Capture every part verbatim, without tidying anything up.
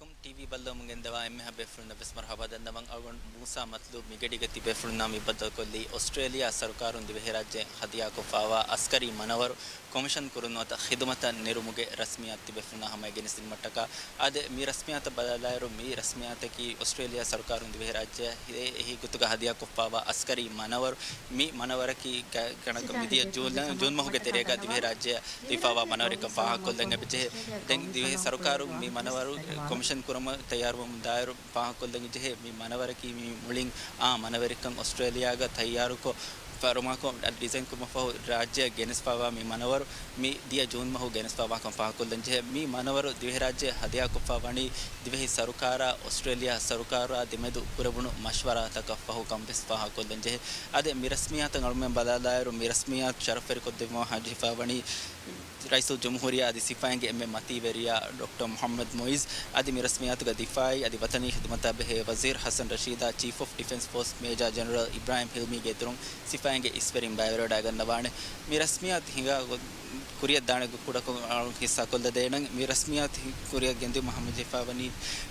ކޮމް ޓީވީ ބައްލަވަމުން ގެންދަވާ އެންމެހާ ބޭފުޅުންނަށް ވެސް މަރުޙަބާ ދަންނަވަން. އަޅުގަނޑު މޫސާ މަތްލޫބް މިގަޑީގަ ތިބޭފުޅުންނާ މި ބައްދަލުކޮށްލީ އޮސްޓްރޭލިޔާ ސަރުކާރުން ދިވެހިރާއްޖެ ހަދިޔާކޮށްފާވާ އަސްކަރީ މަނަވަރު ކޮމިޝަން ކުރުން ނުވަތަ ޚިދުމަތަށް ނެރުމުގެ ރަސްމިއްޔާތު ތިބޭފުޅުންނާ ހަމައަށް ގެނެސްދިނުމަށްޓަކާ. އާދެ، މި ރަސްމިއްޔާތަށް ބަލާލާއިރު، މި ރަސްމިއްޔާތަކީ އޮސްޓްރޭލިޔާ ސަރުކާރުން ދިވެހިރާއްޖެއަށް ހި-، ހި ގޮތުގަ ހަދިޔާކޮށްފާވާ އަސްކަރީ މަނަވަރު. މި މަނަވަރަކީ ގަ-، ގަނަކަށް މިދިޔަ ޖޫން، ޖޫން މަހުގެ ތެރޭގަ ދިވެހިރާއްޖެއަށް ލިބިފާވާ މަނަވަރެއްކަން ފާހަގަކޮށްލަން އެބަޖެހޭ. ދެން ދިވެހި ސަރުކާރުން މި މަނަވަރު ކޮމިޝަން ކުރަމުން ތައްޔާރުވަމުންދާއިރު، ފާހަގަކޮށްލަން ޖެހޭ. މި މަނަވަރަކީ މި މުޅިން އާ މަނަވަރެއްކަން އޮސްޓްރޭލިޔާގަ ތައްޔާރުކޮށް، ފަރުމާކޮށް ޑިޒައިން ކުރުމަށްފަހު ރާއްޖެއަށް ގެނެސްފާވާ މި މަނަވަރު، މި ދިޔަ ޖޫން މަހު ގެނެސްފާވާކަން ފާހަގަކޮށްލަން ޖެހޭ. މި މަނަވަރު ދިވެހިރާއްޖެ ހަދިޔާކޮށްފާ ވަނީ ދިވެހި ސަރުކާރާ އޮސްޓްރޭލިޔާ ސަރުކާރާ ދެމެދު ކުރެވުނު މަޝްވަރާތަކަށް ފަހު ކަން ވެސް ފާހަގަކޮށްލަން ޖެހޭ. އާދެ، މި ރަސްމިއްޔާތަށް އަޅުމެން ބަލާލާއިރު، މި ރަސްމިއްޔާތު ޝަރަފްވެރިކޮށްދެއްވުމަށް ހަމަޖެހިފާ ވަނީ ރައީސުލްޖުމްހޫރިއްޔާ އަދި ސިފައިންގެ އެންމެ މަތީވެރިޔާ ޑޮކްޓަރ މުޙައްމަދު މުއިއްޒު. އަދި މި ރަސްމިއްޔާތުގަ ދިފާއީ އަދި ވަޠަނީ ޚިދުމަތާ ބެހޭ ވަޒީރު ޙަސަން ރަޝީދާ، ޗީފް އޮފް ޑިފެންސް ފޯސް މޭޖާ ޖެނެރަލް އިބްރާހިމް ހިލްމީގެ އިތުރުން ސިފައިންގެ އިސްވެރިން ބައިވެރިވެވަޑައިގަންނަވާނެ. މި ރަސްމިއްޔާތު ހިނގާ ގޮ-، ކުރިއަށް ދާނެ ގޮތް ކުޑަކޮށް އަޅުން ހިއްސާކޮށްލަދޭނަން. މި ރަސްމިއްޔާތު ހި-، ކުރިއަށް ގެންދިއުމަށް ހަމަޖެހިފާވަނީ،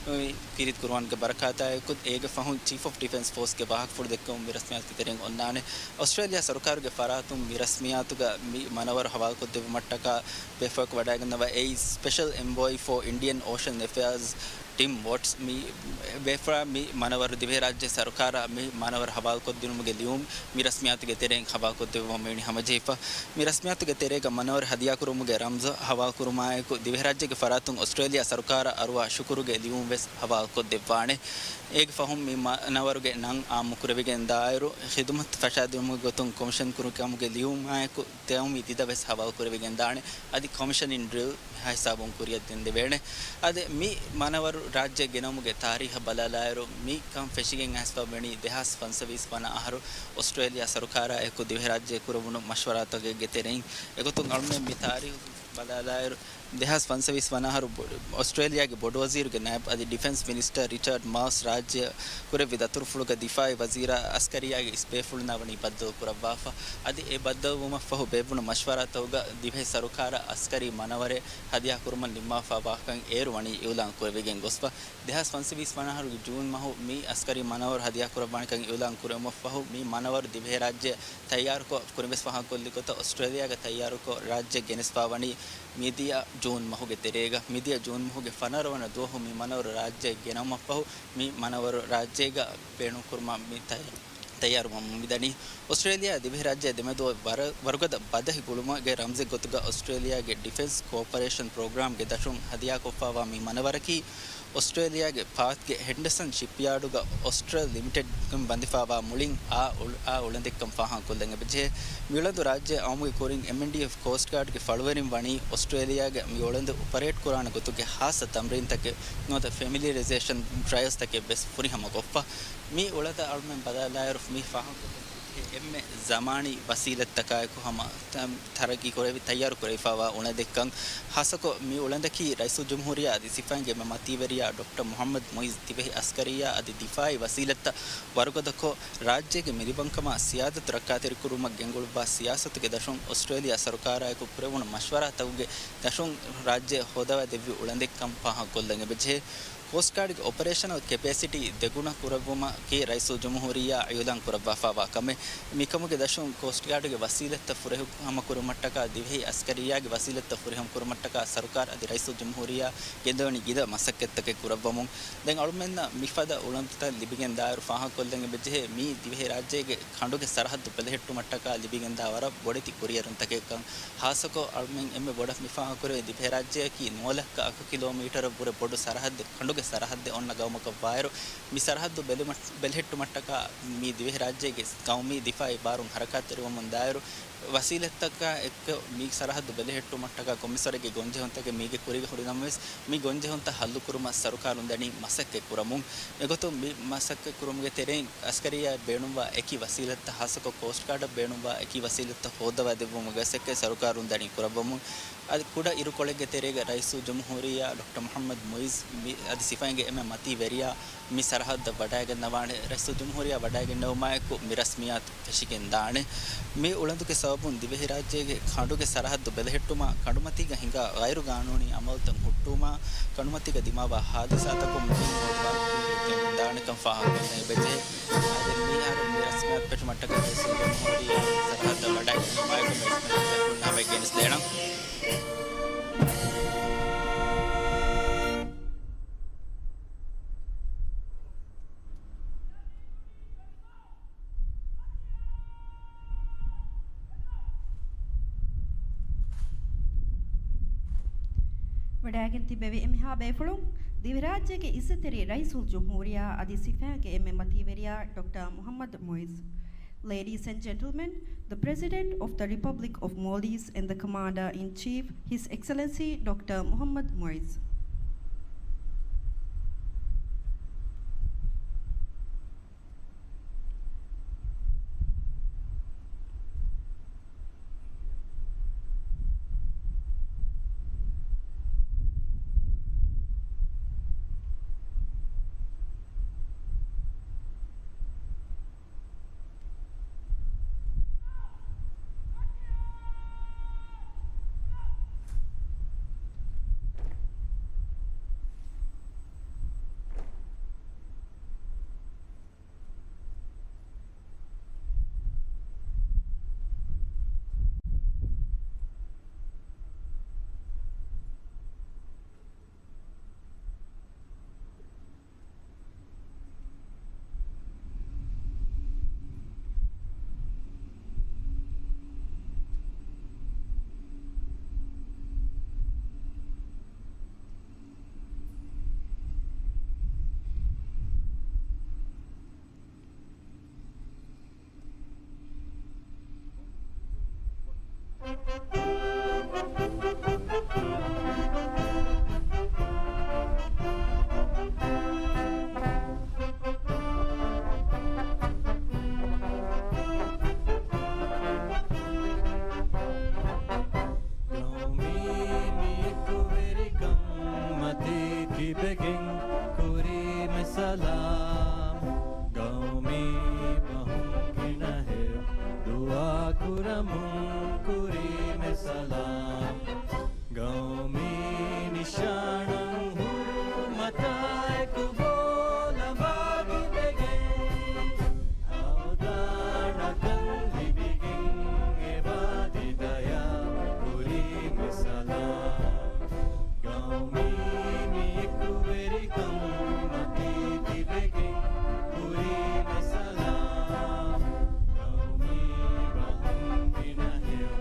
މި ކީރިތި ޤުރުއާންގެ ބަރަކާތާއެކު، އޭގެ ފަހުން ޗީފް އޮފް ޑިފެންސް ފޯސްގެ ވާހަކަފުޅު ދެއްކެވުން މި ރަސްމިއްޔާތުގެ ތެރެއިން އޮންނާނެ. އޮސްޓްރޭލިޔާ ސަރުކާރުގެ ފަރާތުން މި ރަސްމިއްޔާތުގަ މި މަނަވަރު ހަވާލުކޮށްދެއްވުމަށްޓަކާ ބޭފުޅަކު ވަޑައިގަންނަވާ އެއީ ސްޕެޝަލް އެންވޯއި ފޯ އިންޑިއަން އޯޝަން އެފެއާޒް ޓިމް ވޯޓްސް. މި ބޭފުޅާ މި މަނަވަރު ދިވެހިރާއްޖެ ސަރުކާރާ މި މަނަވަރު ހަވާލުކޮށްދިނުމުގެ ލިޔުން މި ރަސްމިއްޔާތުގެ ތެރެއިން ހަވާލުކޮށްދެއްވުމަށް މިވަނީ ހަމަޖެހިފަ. މި ރަސްމިއްޔާތުގެ ތެރޭގަ މަނަވަރު ހަދިޔާކުރުމުގެ ރަމްޒު ހަވާލުކުރުމާއެކު، ދިވެހިރާއްޖޭގެ ފަރާތުން އޮސްޓްރޭލިޔާ ސަރުކާރަށް އަރުވާ ޝުކުރުގެ ލިޔުން ވެސް ހަވާލުކޮށްދެއްވާނެ. އޭގެ ފަހުން މި މަނަވަރުގެ ނަން އާއްމުކުރެވިގެންދާއިރު، ޚިދުމަތު ފަށާދިނުމުގެ ގޮތުން ކޮމިޝަން ކުރުމުގެ ލިޔުމާއެކު، ތެޔޮމި ދިދަ ވެސް ހަވާލުކުރެވިގެންދާނެ. އަދި ކޮމިޝަނިން ޑްރިލް ހިސާބުން ކުރިއަށް ދެންދެވޭނެ. އަދި މި މަނަވަރު ރާއްޖެ ގެނައުމުގެ ތާރީހަށް ބަލާލާއިރު، މި ކަން ފެށިގެން އައިސްފަ ވަނީ ދެހާސް ފަންސަވީސް ވަނަ އަހަރު އޮސްޓްރޭލިޔާ ސަރުކާރާ އެކު ދިވެހިރާއްޖެ ކުރެވުނު މަޝްވަރާތަކެއްގެ ތެރެއިން. އެގޮތުން އަޅުމެން މި ތާރީހު ބަލާލާއިރު، ދެހާސް ފަންސަވީސް ވަނަ އަހަރު ބޮ-، އޮސްޓްރޭލިޔާގެ ބޮޑުވަޒީރުގެ ނައިބް އަދި ޑިފެންސް މިނިސްޓަރ ރިޗާޑް މާލްސް ރާއްޖެ ކުރެއްވި ދަތުރުފުޅުގަ ދިފާއީ ވަޒީރާ އަސްކަރިއްޔާގެ އިސް ބޭފުޅުންނާ ވަނީ ބައްދަލު ކުރައްވާފަ. އަދި އެ ބައްދަލުވުމަށްފަހު ބޭއްވުނު މަޝްވަރާތަކުގަ ދިވެހި ސަރުކާރަށް އަސްކަރީ މަނަވަރެއް ހަދިޔާކުރުމަށް ނިންމާފަ ވާކަން އޭރު ވަނީ އިއުލާން ކުރެވިގެން ގޮސްފަ. ދެހާސް ފަންސަވީސް ވަނަ އަހަރުގެ ޖޫން މަހު މި އަސްކަރީ މަނަވަރު ހަދިޔާކުރައްވާނެކަން އިއުލާން ކުރެވުމަށްފަހު، މި މަނަވަރު ދިވެހިރާއްޖެ ތައްޔާރުކޮށް، ކުރިންވެސް ފާހަގަކޮށްލި ގޮތަށް އޮސްޓްރޭލިޔާގަ ތައްޔާރުކޮށް، ރާއްޖެ ގެނެސްފާވަނީ މިދިޔަ ޖޫން މަހުގެ ތެރޭގަ. މިދިޔަ ޖޫން މަހުގެ ފަނަރަ ވަނަ ދުވަހު މި މަނަވަރު ރާއްޖެ ގެނައުމަށްފަހު، މި މަނަވަރު ރާއްޖޭގަ ބޭނުންކުރުމަށް މި ތައް-، ތައްޔާރުވަމުން މިދަނީ. އޮސްޓްރޭލިޔާ ދިވެހިރާއްޖެ ދެމެދު ވަރަ-، ވަރުގަދަ ބަދަހި ގުޅުމުގެ ރަމްޒެއް ގޮތުގަ އޮސްޓްރޭލިޔާގެ ޑިފެންސް ކޯޕަރޭޝަން ޕްރޮގްރާމްގެ ދަށުން ހަދިޔާކޮށްފާވާ މި މަނަވަރަކީ، އޮސްޓްރޭލިޔާގެ ޕާތްގެ ހެންޑަސަން ޝިޕްޔާޑުގަ އޮސްޓްރަލް ލިމިޓެޑް ގެން ބަނދެފާވާ މުޅިން އާ އުޅ-، އާ އުޅަނދެއްކަން ފާހަގަކޮށްލަން އެބަޖެހޭ. މިއުޅަނދު ރާއްޖެ އައުމުގެ ކުރިން އެމްއެންޑީއެފް ކޯސްޓް ގާޑްގެ ފަޅުވެރިން ވަނީ އޮސްޓްރޭލިޔާގެ މި އުޅަނދު އޮޕަރޭޓް ކުރާނެ ގޮތުގެ ހާއްސަ ތަމްރީންތަކެއް ނުވަތަ ފެމިލިއަރައިޒޭޝަން ޓްރަޔަލްސްތަކެއް ވެސް ފުރިހަމަކޮށްފަ. މި އުޅަނދަށް އަޅުމެން ބަލާލާއިރު މި ފާހަގަކޮށްދެން އެންމެ ޒަމާނީ ވަސީލަތްތަކާއެކު ހަމަ ތަ-، ތަރައްގީކުރެވި، ތައްޔާރުކުރެވިފާވާ އުޅަނދެއްކަން. ހާއްސަކޮށް މި އުޅަނދަކީ ރައީސުލްޖުމްހޫރިއްޔާ އަދި ސިފައިންގެ އެންމެ މަތީވެރިޔާ ޑޮކްޓަރ މުޙައްމަދު މުއިއްޒު ދިވެހި އަސްކަރިއްޔާ އަދި ދިފާއީ ވަސީލަތްތައް ވަރުގަދަކޮށް، ރާއްޖޭގެ މިލިބަންކަމާ ސިޔާދަތު ރައްކާތެރިކުރުމަށް ގެންގުޅުއްވާ ސިޔާސަތުގެ ދަށުން އޮސްޓްރޭލިޔާ ސަރުކާރާއެކު ކުރެވުނު މަޝްވަރާތަކުގެ ދަށުން ރާއްޖެ ހޯދަވާދެއްވި އުޅަނދެއްކަން ފާހަގަކޮށްލަން އެބަޖެހޭ. ކޯސްޓް ގާޑްގެ އޮޕަރޭޝަނަލް ކެޕޭސިޓީ ދެގުނަ ކުރެއްވުމަކީ ރައީސުލްޖުމްހޫރިއްޔާ އިއުލާން ކުރައްވާފާވާ ކަމެއް. މިކަމުގެ ދަށުން ކޯސްޓް ގާޑްގެ ވަސީލަތްތައް ފުރިހަމަކުރުމަށްޓަކާ، ދިވެހި އަސްކަރިއްޔާގެ ވަސީލަތްތައް ފުރިހަމަކުރުމަށްޓަކާ ސަރުކާރު އަދި ރައީސުލްޖުމްހޫރިއްޔާ ގެންދަވަނީ ގިލަ މަސައްކަތްތަކެއް ކުރައްވަމުން. ދެން އަޅުމެންނަށް މިފަދަ އުޅަނދުތައް ލިބިގެންދާއިރު ފާހަގަކޮށްލަން އެބަޖެހޭ، މީ ދިވެހިރާއްޖޭގެ ކަނޑުގެ ސަރަހައްދު ބެލެހެއްޓުމަށްޓަކާ ލިބިގެންދާ ވަރަށް ބޮޑެތި ކުރިއެރުންތަކެއްކަން. ހާއްސަކޮށް އަޅުމެން އެންމެ ބޮޑަށް މި ފާހަގަކުރެވޭ، ދިވެހިރާއްޖެއަކީ ނުވަލައްކަ އަކު ކިލޯމީޓަރަށް ވުރެ ބޮޑު ސަރަހައްދެއް، ކަނޑުގެ ސަރަހައްދެއް އޮންނަ ގައުމަކަށް ވާއިރު، މި ސަރަހައްދު ބެލުމަށް-، ބެލެހެއްޓުމަށްޓަކާ މި ދިވެހިރާއްޖޭގެ ޤައުމީ ދިފާއީ ބާރުން ހަރަކާތްތެރިވަމުންދާއިރު، ވަސީލަތްތަކާ އެއްކޮށް މި ސަރަހައްދު ބެލެހެއްޓުމަށްޓަކާ ކޮންމެސް ވަރެއްގެ ގޮންޖެހުންތަކެއް މީގެ ކުރީގަ ހުރިނަމަވެސް، މި ގޮންޖެހުންތައް ހައްލުކުރުމަށް ސަރުކާރުން ދަނީ މަސައްކަތް ކުރަމުން. އެގޮތުން މި މަސައްކަތް ކުރުމުގެ ތެރެއިން އަސްކަރިއްޔާއަށް ބޭނުންވާ އެކި ވަސީލަތްތައް، ހާއްސަކޮށް ކޯސްޓް ގާޑަށް ބޭނުންވާ އެކި ވަސީލަތްތައް ހޯއްދަވާ ދެއްވުމުގެ މަސައްކަތް ސަރުކާރުން ދަނީ ކުރައްވަމުން. އަދި ކުޑަ އިރުކޮޅެއްގެ ތެރޭގަ ރައީސުލްޖުމްހޫރިއްޔާ ޑޮކްޓަރ މުޙައްމަދު މުއިއްޒު މި-، އަދި ސިފައިންގެ އެންމެ މަތީ ވެރިޔާ މި ސަރަހައްދަށް ވަޑައިގަންނަވާނެ. ރައީސުލްޖުމްހޫރިއްޔާ ވަޑައިގެންނެވުމާއެކު މި ރަސްމިއްޔާތު ފެށިގެންދާނެ. މި އުޅަނދުގެ ސަބަބުން ދިވެހިރާއްޖޭގެ ކަނޑުގެ ސަރަހައްދު ބެލެހެއްޓުމާ، ކަނޑުމަތީގަ ހިނގާ ޣައިރު ގާނޫނީ ޢަމަލުތައް ހުއްޓުވުމާ، ކަނޑުމަތީގަ ދިމާވާ ހާދިސާތަކުން މީހުން ހޯދުމާ ގެންދާނެކަން ފާހަގަކޮށްލަން އެބަޖެހޭ. އާދެ، މިހާރު މި ރަސްމިއްޔާތު ފެށުމަށްޓަކާ ރައީސުލްޖުމްހޫރިއްޔާ ސަރަހައްދަށް ވަޑައިގެންނެވުމާއެކު މި ރަސްމިއްޔާތު ހުންނަ ހަމަ ގެނެސްދޭނަން. ވަޑައިގެން ތިއްބެވި އެންމެހާ ބޭފުޅުން، ދިވެހިރާއްޖޭގެ އިއްޒަތްތެރި ރައީސުލްޖުމްހޫރިއްޔާ އަދި ސިފައިންގެ އެންމެ މަތީވެރިޔާ ޑޮކްޓަރ މުޙައްމަދު މުޢިއްޒު. Ladies and gentlemen, the President of the Republic of Maldives and the Commander-in-Chief, His Excellency Doctor Muhammad Muizz. ގައުމީ މިއެކުވެރިކަން މަތީ ތިބެގެން ކުރީމެ ސަލާމް. ގައުމީ ބަހުން ގިނަހެޔޮ ދުޢާ ކުރަމުން ކުރީމެ ސަލާމް. ގައުމީ ނިޝާނުން ހުރުމަތާއެކު ބޯލަމާ ތިބެގެން އަވަދާނަކަން ލިބިގެން އެބަ ދިދަޔާ ކުރީމެ ސަލާމް. ގައުމީ މިއެކުވެރިކަން މަތީ ތިބެގެން ކުރީމެ ސަލާމް. ގައުމީ ބަހުން ގިނަހެޔޮ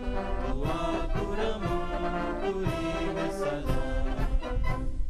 ދުޢާ ކުރަމުން ކުރީމެ ސަލާމް.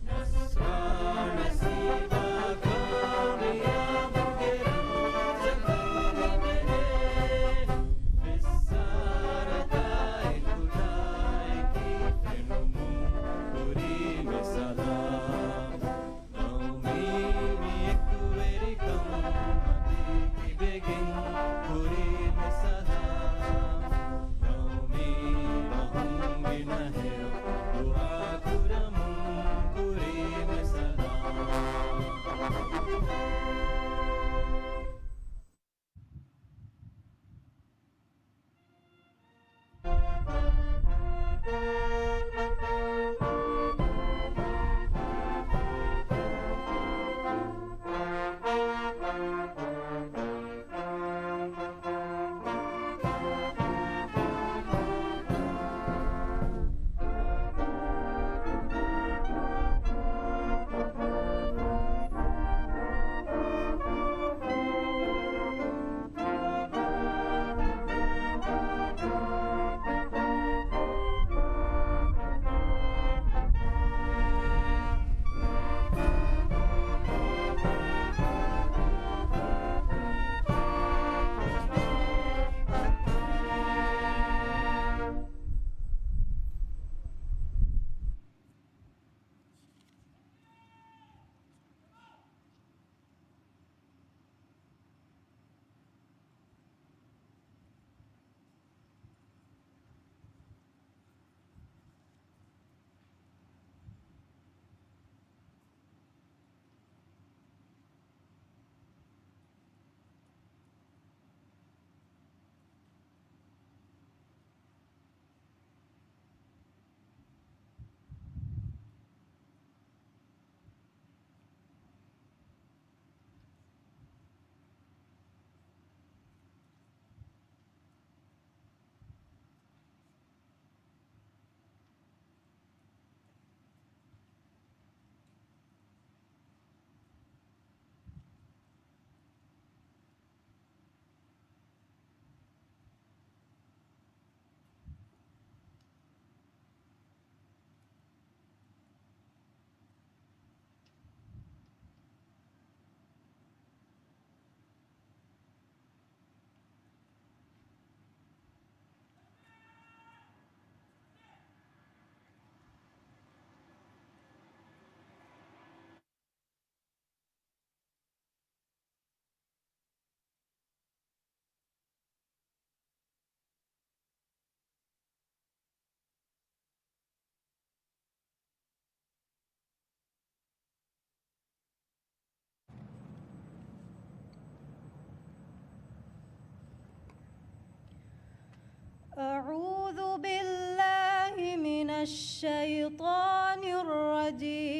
أعوذ بالله من الشيطان الرجيم.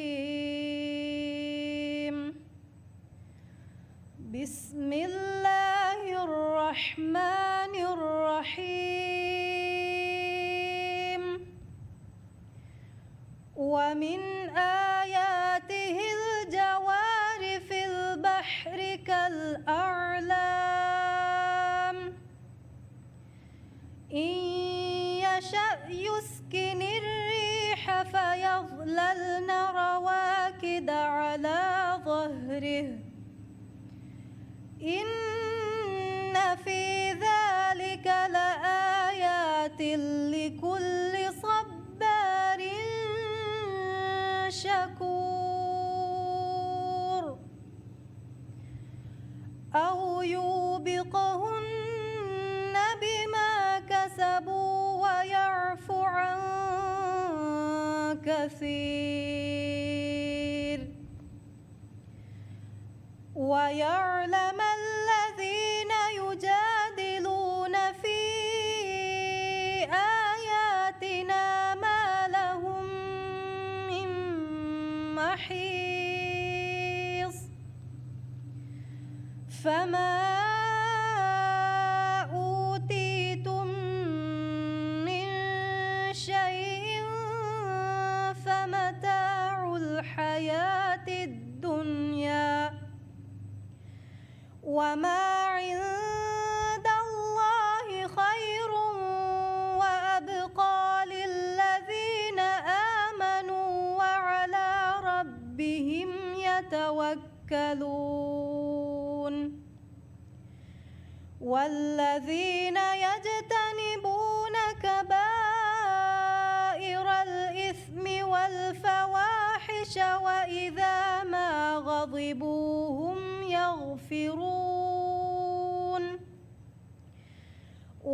بسم الله الرحمن الرحيم. ومن آياته الجوار في البحر كالأعلام. إن يشأ يسكن الريح فيظللن رواكد على ظهره. إن في ذلك لآيات لكل صبار شكور. أو يوبقهن بما كسبوا ويعف عن كثير. ويعلم الذين يجادلون في آياتنا ما لهم من محيص. فما أوتيتم من شيء فمتاع الحياة الدنيا وما عند الله خير وأبقى للذين آمنوا وعلى ربهم يتوكلون. والذين يجتنبون كبائر الإثم والفواحش وإذا ما غضبوا هم يغفرون.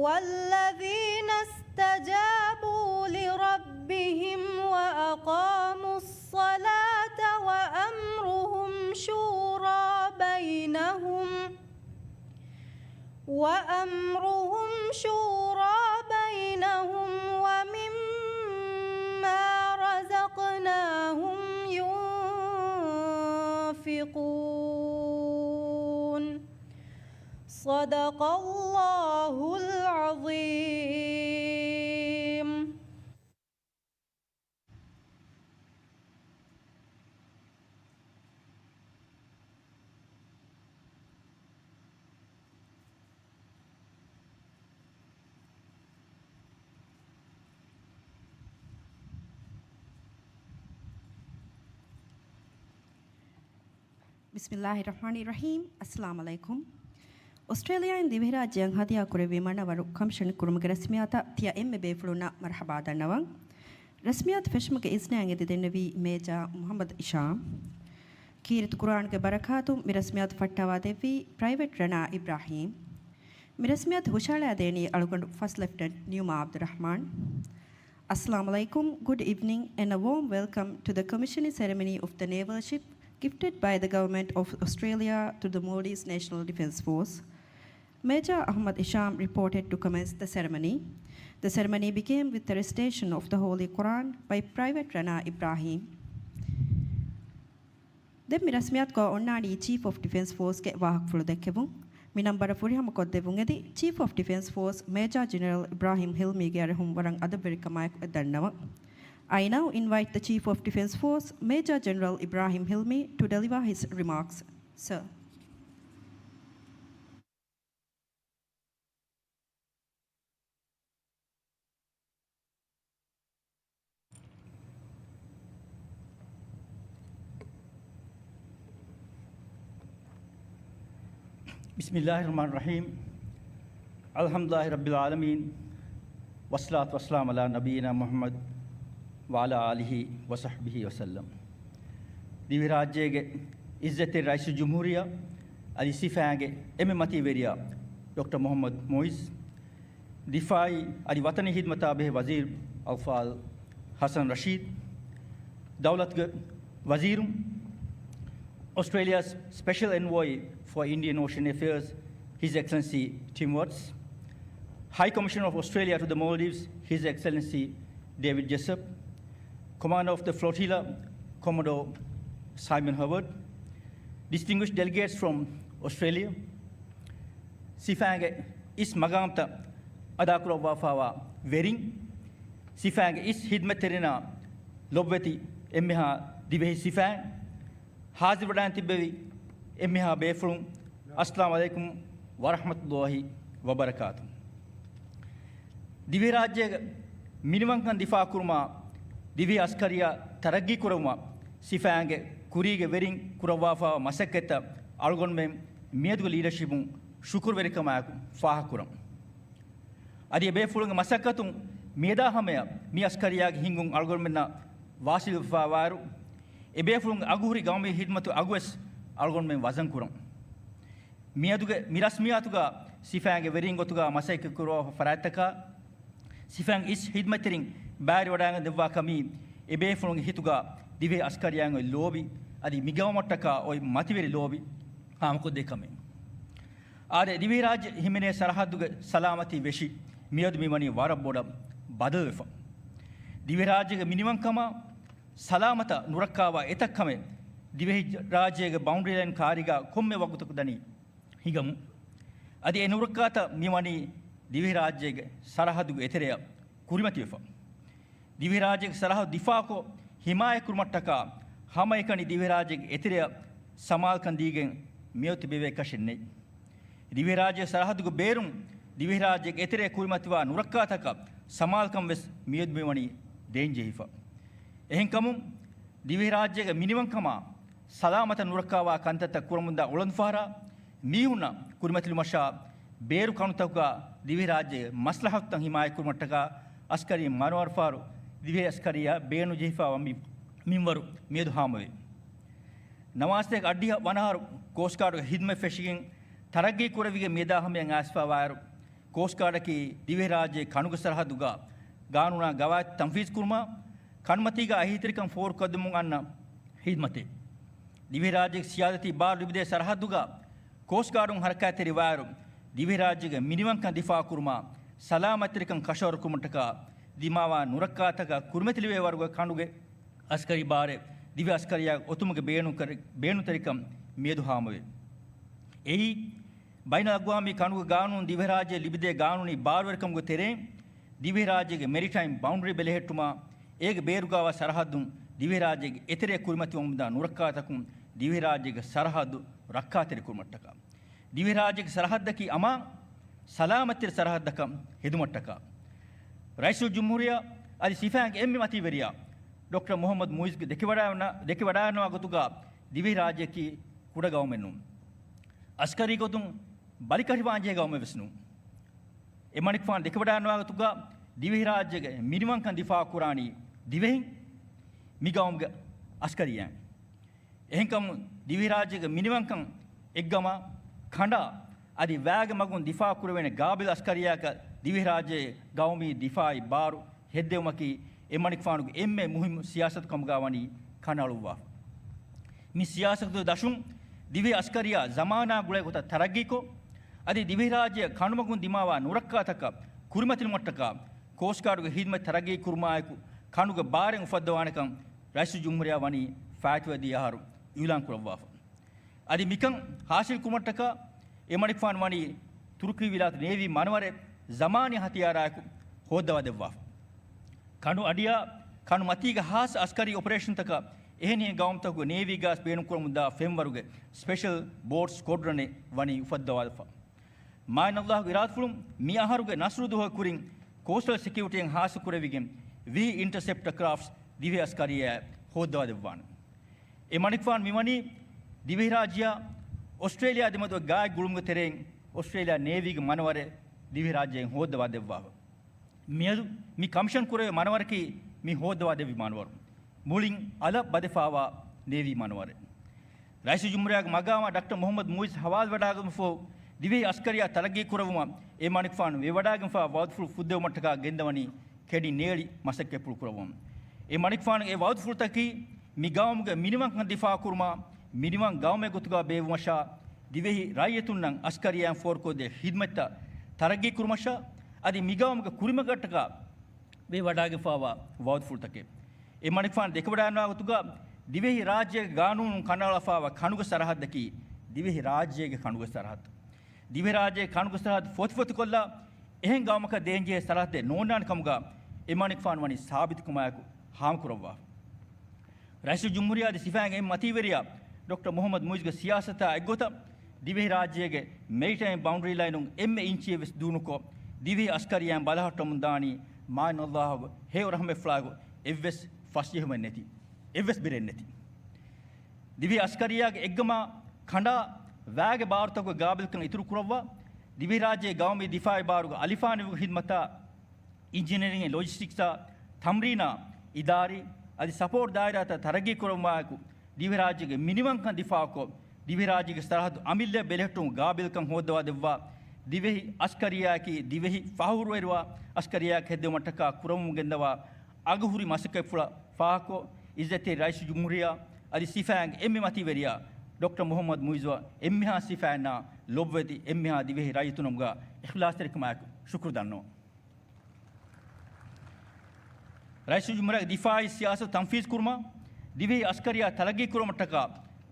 والذين استجابوا لربهم وأقاموا الصلاة وأمرهم شورى بينهم وأمرهم شورى بينهم ومما رزقناهم ينفقون. صدق الله العظيم. بسم الله الرحمن الرحيم. السلام عليكم. އޮސްޓްރޭލިއާއިން ދިވެހިރާއްޖެއަށް ހަދިޔާ ކުރެއްވި މަނަވަރު ކަމިޝަނެއް ކުރުމުގެ ރަސްމިއްޔާތަށް ތިޔަ އެންމެ ބޭފުޅުންނަށް މަރުޙަބާ ދަންނަވަން. ރަސްމިއްޔާތު ފެށުމުގެ އިޒްނައަށް އެދި ދެންނެވީ މޭޖާ މުޙައްމަދު އިޝާމް. ކީރިތި ޤުރުއާންގެ ބަރަކާތުން މި ރަސްމިއްޔާތު ފައްޓަވާ ދެއްވީ ޕްރައިވެޓް ރަނާ އިބްރާހީމް. މި ރަސްމިއްޔާތު ހުށަހަޅާ ދޭނީ އަޅުގަނޑު ފަސްޓް ލެފްޓަނަންޓް ނިއުމާ ޢަބްދުއްރަޙްމާން. Assalamu alaikum, good evening, and a warm welcome to the commissioning ceremony of the naval ship gifted by the Government of Australia to the Maldives National Defence Force. Major Ahmad Isham reported to commence the ceremony. The ceremony began with the recitation of the Holy Quran by Private Rana Ibrahim. ދެން މި ރަސްމިއްޔާތުގަ އޮންނާނީ ޗީފް އޮފް ޑިފެންސް ފޯސްގެ ވާހަކަފުޅު ދެއްކެވުން. މި ނަން ވަރަށް ފުރިހަމަކޮށްދެއްވުން އެދި، ޗީފް އޮފް ޑިފެންސް ފޯސް މޭޖާ ޖެނެރަލް އިބްރާހިމް ހިލްމީގެ އަރިހުން ވަރަށް އަދަބުވެރިކަމާއެކު ދަންނަވަން. I now invite the Chief of Defence Force, Major General Ibrahim Hilmi, to deliver his remarks. Sir. بسم الله الرحمن الرحيم. الحمد لله رب العالمين. والصلاة والسلام على نبينا محمد وعلى آله وصحبه وسلم. ދިވެހިރާއްޖޭގެ ޢިއްޒަތްތެރި ރައީސުލްޖުމްހޫރިއްޔާ އަދި ސިފައިންގެ އެންމެ މަތީ ވެރިޔާ ޑޮކްޓަރ މުޙައްމަދު މުޢިއްޒު، ދިފާޢީ އަދި ވަޠަނީ ޚިދްމަތާ ބެހޭ ވަޒީރު އަލްފާޟިލް ޙަސަން ރަޝީދު، ދައުލަތުގެ ވަޒީރުން، އޮސްޓްރޭލިއާ ސްޕެޝަލް އެންވޯއި ފޯ އިންޑިއަން އޯޝަން އެފެއާސް، ހިޒް އެކްސެލެންސީ ޓިމް ވަޓްސް، High Commissioner of Australia to the Maldives, His Excellency David Jessop, Commander of the Flotilla, Commodore Simon Howard, distinguished delegates from Australia, ސިފައިގެ އިސް މަގާމްތައް އަދާކުރައްވާފައިވާ ވެރިން، ސިފައިގެ އިސް ހިދްމަތްތެރިންނާ ލޮބުވެތި އެންމެހާ ދިވެހި ސިފައިން، ހާޒިރުވެޑާން ތިއްބެވި އެންމެހާ ބޭފުޅުން، އައްސަލާމު ޢަލައިކުމް ވަރަޙްމަތުﷲ ވަބަރަކާތު. ދިވެހިރާއްޖޭގެ މިނިވަންކަން ދިފާޢުކުރުމާ، ދިވެހި އަސްކަރިއްޔާ ތަރައްގީކުރައްވުމަށް ސިފައިންގެ ކުރީގެ ވެރިން ކުރައްވާފައިވާ މަސައްކަތްތައް އަޅުގަނޑުމެން މިއަދުގެ ލީޑަޝިޕުން ޝުކުރުވެރިކަމާއެކު ފާހަގަކުރަން. އަދި އެބޭފުޅުންގެ މަސައްކަތުން މިއަދާ ހަމަޔަށް މި އަސްކަރިއްޔާގެ ހިންގުން އަޅުގަނޑުމެންނަށް ވާސިލުވެފައިވާއިރު، އެބޭފުޅުންގެ އަގުހުރި ގައުމީ ހިދްމަތު އަގުވެސް އަޅުގަނޑުމެން ވަޒަންކުރަން. މިއަދުގެ މި ރަސްމިއްޔާތުގަ ސިފައިންގެ ވެރިން ގޮތުގަ މަސައްކަތްކުރައްވާފަ ފަރާތްތަކާ، ސިފައިންގެ އިސް ހިދްމަތްތެރިން ބައިވެރިވަޑައިގެން ދެއްވާ ކަމީ، އެބޭފުޅުންގެ ހިތުގަ ދިވެހި އަސްކަރިއްޔާއިން އޮތް ލޯބި، އަދި މިގައުމަށްޓަކާ އޮތް މަތިވެރި ލޯބި ހާމަކޮށްދޭ ކަމެއް. އާދެ، ދިވެހިރާއްޖެ ހިމެނޭ ސަރަހައްދުގެ ސަލާމަތީ ވެށި މިއަދު މިވަނީ ވަރަށް ބޮޑަށް ބަދަލުވެފަ. ދިވެހިރާއްޖޭގެ މިނިވަންކަމާ، ސަލާމަތަށް ނުރައްކާވާ އެތައް ކަމެއް ދިވެހިރާއްޖޭގެ ބައުންޑަރީ ލައިން ކާރީގަ ކޮންމެ ވަގުތަކު ދަނީ ހިނގަމުން. އަދި އެ ނުރައްކާތައް މިވަނީ ދިވެހިރާއްޖޭގެ ސަރަހައްދުގެ އެތެރެއަށް ކުރިމަތިވެފަ. ދިވެހިރާއްޖޭގެ ސަރަހައްދު ދިފާޢުކޮށް، ހިމާޔަތްކުރުމަށްޓަކާ، ހަމައެކަނި ދިވެހިރާއްޖޭގެ އެތެރެއަށް ސަމާލުކަން ދީގެން މިއޮތީ ބެބޭކަށެއް ނެތް. ދިވެހިރާއްޖޭގެ ސަރަހައްދުގެ ބޭރުން ދިވެހިރާއްޖޭގެ އެތެރެއަށް ކުރިމަތިވާ ނުރައްކާތަކަށް ސަމާލުކަން ވެސް މިއަދު މިވަނީ ދޭންޖެހިފަ. އެހެންކަމުން، ދިވެހިރާއްޖޭގެ މިނިވަންކަމާ، ސަލާމަތަށް ނުރައްކާވާ ކަންތައްތައް ކުރަމުންދާ އުޅަނދުފަހަރާ، މީހުންނަށް ކުރިމަތިލުމަށާ، ބޭރު ކަނުތަކުގަ ދިވެހިރާއްޖޭގެ މަސްލަހަތުތައް ހިމާޔަތްކުރުމަށްޓަކާ، އަސްކަރީ މަނަވަރުފަހަރު ދިވެހި އަސްކަރިއްޔާ ބޭނުންޖެހިފައިވާ މި މިންވަރު މިއަދު ހާމަވޭ. ނަވާސަތޭކަ އަށްޑިހަ ވަނަ އަހަރު ކޯސްޓްގާޑުގެ ހިދްމަތް ފެށިގެން ތަރައްގީ ކުރެވިގެން މިއަދާ ހަމަޔަށް އައިސްފައިވާއިރު، ކޯސްޓްގާޑަކީ ދިވެހިރާއްޖޭގެ ކަނުގެ ސަރަހައްދުގަ ގާނޫނާ ގަވާއިދު ތަންފީޒު ކުރުމާ، ކަނުމަތީގަ އެހީތެރިކަން ފޯރުކޮށްދެމުން އަންނަ ހިދްމަތެއް. ދިވެހިރާއްޖޭގެ ސިޔާދަތީ ބާރު ލިބިދޭ ސަރަހައްދުގަ ކޯސްޓްގާޑުން ހަރަކާތްތެރިވާއިރު، ދިވެހިރާއްޖޭގެ މިނިވަންކަން ދިފާޢުކުރުމާ، ސަލާމަތްތެރިކަން ކަށަވަރުކުރުމަށްޓަކާ ދިމާވާ ނުރައްކާތަކަށް ކުރިމަތިލެވޭ ވަރުގެ ކަނުގެ އަސްކަރީ ބާރެއް ދިވެހި އަސްކަރިއްޔާ އޮތުމުގެ ބޭނުންކަރި-، ބޭނުންތެރިކަން މިއަދު ހާމަވޭ. އެއީ، ބައިނަލްއަގްވާމީ ކަނުގެ ގާނޫނު ދިވެހިރާއްޖެ ލިބިދޭ ގާނޫނީ ބާރުވެރިކަމުގެ ތެރެއިން، ދިވެހިރާއްޖޭގެ މެރިޓައިމް ބައުންޑަރީ ބެލެހެއްޓުމާ، އޭގެ ބޭރުގައިވާ ސަރަހައްދުން ދިވެހިރާއްޖޭގެ އެތެރެއަށް ކުރިމަތިވަމުންދާ ނުރައްކާތަކުން ދިވެހިރާއްޖޭގެ ސަރަހައްދު ރައްކާތެރިކުރުމަށްޓަކާ، ދިވެހިރާއްޖޭގެ ސަރަހައްދަކީ އަމާން ސަލާމަތްތެރި ސަރަހައްދަކަށް ހެދުމަށްޓަކާ، ރައީސުލްޖުމްހޫރިއްޔާ އަދި ސިފައިންގެ އެންމެ މަތީވެރިޔާ ޑޮކްޓަރ މުޙައްމަދު މުޢިއްޒުގެ ދެކެވަޑައިން-، ދެކެވަޑައިގަންނަވާ ގޮތުގަ ދިވެހިރާއްޖެއަކީ ކުޑަ ގައުމެއް ނޫން. އަސްކަރީ ގޮތުން ބަލިކަށިވާންޖެހޭ ގައުމެއް ވެސް ނޫން. އެމަނިކުފާނު ދެކެވަޑައިގަންނަވާ ގޮތުގަ ދިވެހިރާއްޖޭގެ މިނިވަންކަން ދިފާޢުކުރާނީ ދިވެހިން، މި ގައުމުގެ އަސްކަރިއްޔާ. އެހެންކަމުން، ދިވެހިރާއްޖޭގެ މިނިވަންކަން އެއްގަމާ ކަނޑާ، އަދި ވައިގެ މަގުން ދިފާޢުކުރެވޭނެ ގާބިލް އަސްކަރިއްޔާއަކަށް ދިވެހިރާއްޖޭގެ ގައުމީ ދިފާޢީ ބާރު ހެއްދެވުމަކީ އެމަނިކުފާނުގެ އެންމެ މުހިއްމު ސިޔާސަތު ކަމުގަ ވަނީ ކަނޑައަޅުއްވާފަ. މި ސިޔާސަތުގެ ދަށުން ދިވެހި އަސްކަރިއްޔާ ޒަމާނާ ގުޅޭ ގޮތަށް ތަރައްގީކޮށް، އަދި ދިވެހިރާއްޖެއަށް ކަނޑުމަގުން ދިމާވާ ނުރައްކާތަކަށް ކުރިމަތިލުމަށްޓަކާ، ކޯސްޓްގާޑުގެ ހިދްމަތް ތަރައްގީ ކުރުމާއެކު ކަނޑުގެ ބާރެއް އުފައްދަވާނެކަން ރައީސުލްޖުމްހޫރިއްޔާ ވަނީ ފާއިތުވެދިޔަ އަހަރު އިޢުލާން ކުރައްވާފަ. އަދި މިކަން ހާސިލް ކުރުމަށްޓަކާ އެމަނިކުފާނު ވަނީ ތުރުކީ ވިލާތު ނޭވީ މަނަވަރެއް ޒަމާނީ ހަތިޔާރާއެކު ހޯއްދަވާ ދެއްވާފަ. ކަނޑު އަޑިއާ ކަނޑު މަތީގެ ހާއްސަ އަސްކަރީ އޮޕަރޭޝަންތަކަށް އެހެނިހެން ގައުމުތަކުގެ ނޭވީގަސް ބޭނުންކުރަމުންދާ ފެންވަރުގެ ސްޕެޝަލް ބޯޓް ސްކޮޑްރަނެއް ވަނީ އުފައްދަވާފަ. މާތް ﷲ ގެ އިރާދަފުޅުން މި އަހަރުގެ ނަސްރު ދުވަހު ކުރިން ކޯސްޓަލް ސެކިއުރިޓީއިން ހާއްސަ ކުރެވިގެން ވިހި އިންޓަސެޕްޓަ ކްރާފްޓްސް ދިވެހި އަސްކަރިއްޔާއަށް ހޯއްދަވާ ދެއްވާނެ. އެ މަނިކުފާނު މިވަނީ ދިވެހިރާއްޖެއާ އޮސްޓްރޭލިޔާ ދެމެދު ގާތް ގުޅުމުގެ ތެރެއިން އޮސްޓްރޭލިޔާ ނޭވީގެ މަނަވަރެއް ދިވެހިރާއްޖެއިން ހޯއްދަވާ ދެއްވާފަ. މިއަދު މި ކަމިޝަން ކުރެވޭ މަނަވަރަކީ މި ހޯއްދަވާ ދެއްވި މަނަވަރު. މުޅިން އަލަށް ބަދެފައިވާ ނޭވީ މަނަވަރެއް. ރައީސުލްޖުމްހޫރިއްޔާގެ މަގާމާ ޑޮކްޓަރ މުޙައްމަދު މުޢިއްޒު ހަވާލުވެވަޑައިގަތުމަށްފަހު، ދިވެހި އަސްކަރިއްޔާ ތަރައްގީ ކުރެއްވުމަށް އެ މަނިކުފާނު ވެވަޑައިގެންފާ ވައުދުފުޅު ފުއްދެވުމަށްޓަކާ ގެންދަވަނީ ކެޑި ނޭޅި މަސައްކަތްޕުޅު ކުރައްވަމުން. އެ މަނިކުފާނުގެ އެ ވައުދުފުޅުތަކީ މި ގައުމުގެ މިނިވަންކަން ދިފާޢުކުރުމާ، މިނިވަން ގައުމެއް ގޮތުގަ ބޭއްވުމަށާ، ދިވެހި ރައްޔިތުންނަށް އަސްކަރިއްޔާއިން ފޯރުކޮށްދޭ ޚިދްމަތްތައް ތަރައްގީ ކުރުމަށާ، އަދި މިގައުމުގެ ކުރިމަގަށްޓަކާ ވެވަޑައިގެންފާވާ ވައުދުފުޅުތަކެއް. އެ މަނިކުފާނު ދެކެވަޑައިގަންނަވާ ގޮތުގަ، ދިވެހި ރާއްޖޭގެ ގާނޫނުން ކަނޑައަޅާފާވާ ކަނޑުގެ ސަރަހައްދަކީ ދިވެހި ރާއްޖޭގެ ކަނޑުގެ ސަރަހައްދު. ދިވެހިރާއްޖޭގެ ކަނޑުގެ ސަރަހައްދު ފޮތިފޮތިކޮށްލާ، އެހެން ގައުމަކަށް ދޭންޖެހޭ ސަރަހައްދެއް ނޯންނާނެ ކަމުގަ އެ މަނިކުފާނު ވަނީ ސާބިތުކަމާއެކު ހާމަކުރައްވާ. ރައީސުލްޖުމްހޫރިއްޔާ އަދި ސިފައިންގެ އެންމެ މަތީވެރިޔާ ޑޮކްޓަރ މުހައްމަދު މުއިއްޒުގެ ސިޔާސަތާ އެއްގޮތަށް، ދިވެހިރާއްޖޭގެ މެރިޓައިމް ބައުންޑަރީ ލައިނުން އެންމެ އިންޗިއެއް ވެސް ދޫނުކޮށް، ދިވެހި އަސްކަރިއްޔާއިން ބަލަހައްޓަމުން ދާނީ މާތް ﷲ ގެ ހެޔޮ ރަހުމަތްފުޅާއެކު އެއްވެސް ފަސްޖެހުމެއް ނެތި، އެއްވެސް ބިރެއް ނެތި. ދިވެހި އަސްކަރިއްޔާގެ އެއްގަމާ ކަނޑާ ވައިގެ ބާރުތަކުގެ ގާބިލްކަން އިތުރު ކުރައްވާ، ދިވެހިރާއްޖޭގެ ގައުމީ ދިފާއީ ބާރުގެ އަލިފާނުވެރި ޚިދްމަތާ، އިންޖިނިއަރިން އެންޑް ލޮޖިސްޓިކްސްއާ، ތަމްރީނާ، އިދާރީ އަދި ސަޕޯޓް ދާއިރާތައް ތަރައްގީ ކުރައްވުމާއެކު، ދިވެހިރާއްޖޭގެ މިނިވަންކަން ދިފާއުކޮށް، ދިވެހިރާއްޖޭގެ ސަރަހައްދު އަމިއްލައަށް ބެލެހެއްޓުމުގެ ގާބިލްކަން ހޯއްދަވާ ދެއްވާ، ދިވެހި އަސްކަރިއްޔާއަކީ ދިވެހި ފަޚުރުވެރިވާ އަސްކަރިއްޔާއަކަށް ހެއްދެވުމަށްޓަކާ ކުރަމުން ގެންދަވާ އަގުހުރި މަސައްކަތްފުޅަށް ފާހަގަކޮށް، އިއްޒަތްތެރި ރައީސުލްޖުމްހޫރިއްޔާ އަދި ސިފައިންގެ އެންމެ މަތީވެރިޔާ ޑޮކްޓަރ މުހައްމަދު މުއިއްޒުއަށް އެންމެހާ ސިފައިންނާ ލޮބުވެތި އެންމެހާ ދިވެހި ރައްޔިތުންނަށް އިޚްލާޞްތެރިކަމާއެކު ޝުކުރު ދަންނަވަން. ރައީސުލްޖުމްހޫރިއްޔާގެ ދިފާއީ ސިޔާސަތު ތަންފީޒު ކުރުމަށް، ދިވެހި އަސްކަރިއްޔާ ތަރައްގީ ކުރުމަށްޓަކާ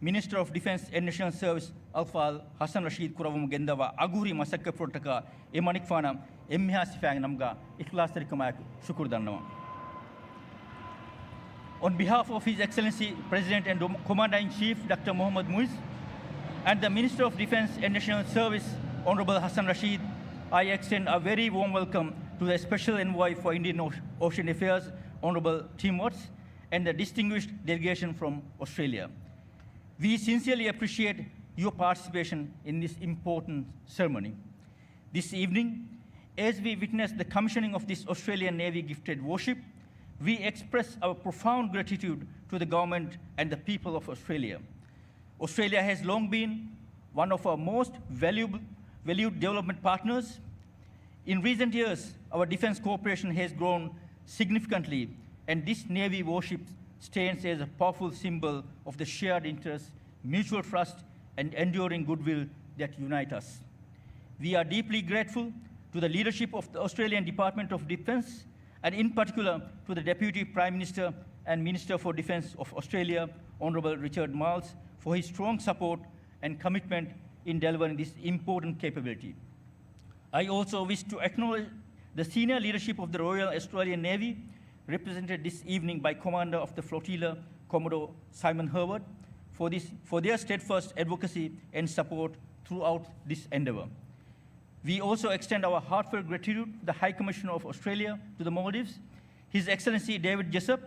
މިނިސްޓަރ އޮފް ޑިފެންސް އެންޑް ނޭޝަނަލް ސަރވިސް އަލްފާޟިލް ޙަސަން ރަޝީދު ކުރައްވަމުން ގެންދަވާ އަގުހުރި މަސައްކަތްފުޅަށްޓަކާ އެ މަނިކުފާނަށް އެންމެހާ ސިފައިންގެ ނަމުގަ އިޚްލާޞްތެރިކަމާއެކު ޝުކުރު ދަންނަވަން. On behalf of His Excellency President and Commander-in-Chief Doctor Muhammad Muiz and the Minister of Defense and National Service, Honorable Hassan Rashid, I extend a very warm welcome to the Special Envoy for Indian Oce- Ocean Affairs, Honorable Tim Watts, and the distinguished delegation from Australia. We sincerely appreciate your participation in this important ceremony. This evening, as we witness the commissioning of this Australian Navy gifted warship, we express our profound gratitude to the government and the people of Australia. Australia has long been one of our most valuable, valued development partners. In recent years, our defense cooperation has grown significantly, and this Navy warship stands as a powerful symbol of the shared interests, mutual trust, and enduring goodwill that unite us. We are deeply grateful to the leadership of the Australian Department of Defence, and in particular to the Deputy Prime Minister and Minister for Defence of Australia, Honourable Richard Marles, for his strong support and commitment in delivering this important capability. I also wish to acknowledge the senior leadership of the Royal Australian Navy, represented this evening by Commander of the Flotilla, Commodore Simon Hervey, for this, for their steadfast advocacy and support throughout this endeavour. We also extend our heartfelt gratitude to the High Commissioner of Australia to the Maldives, His Excellency David Jessop,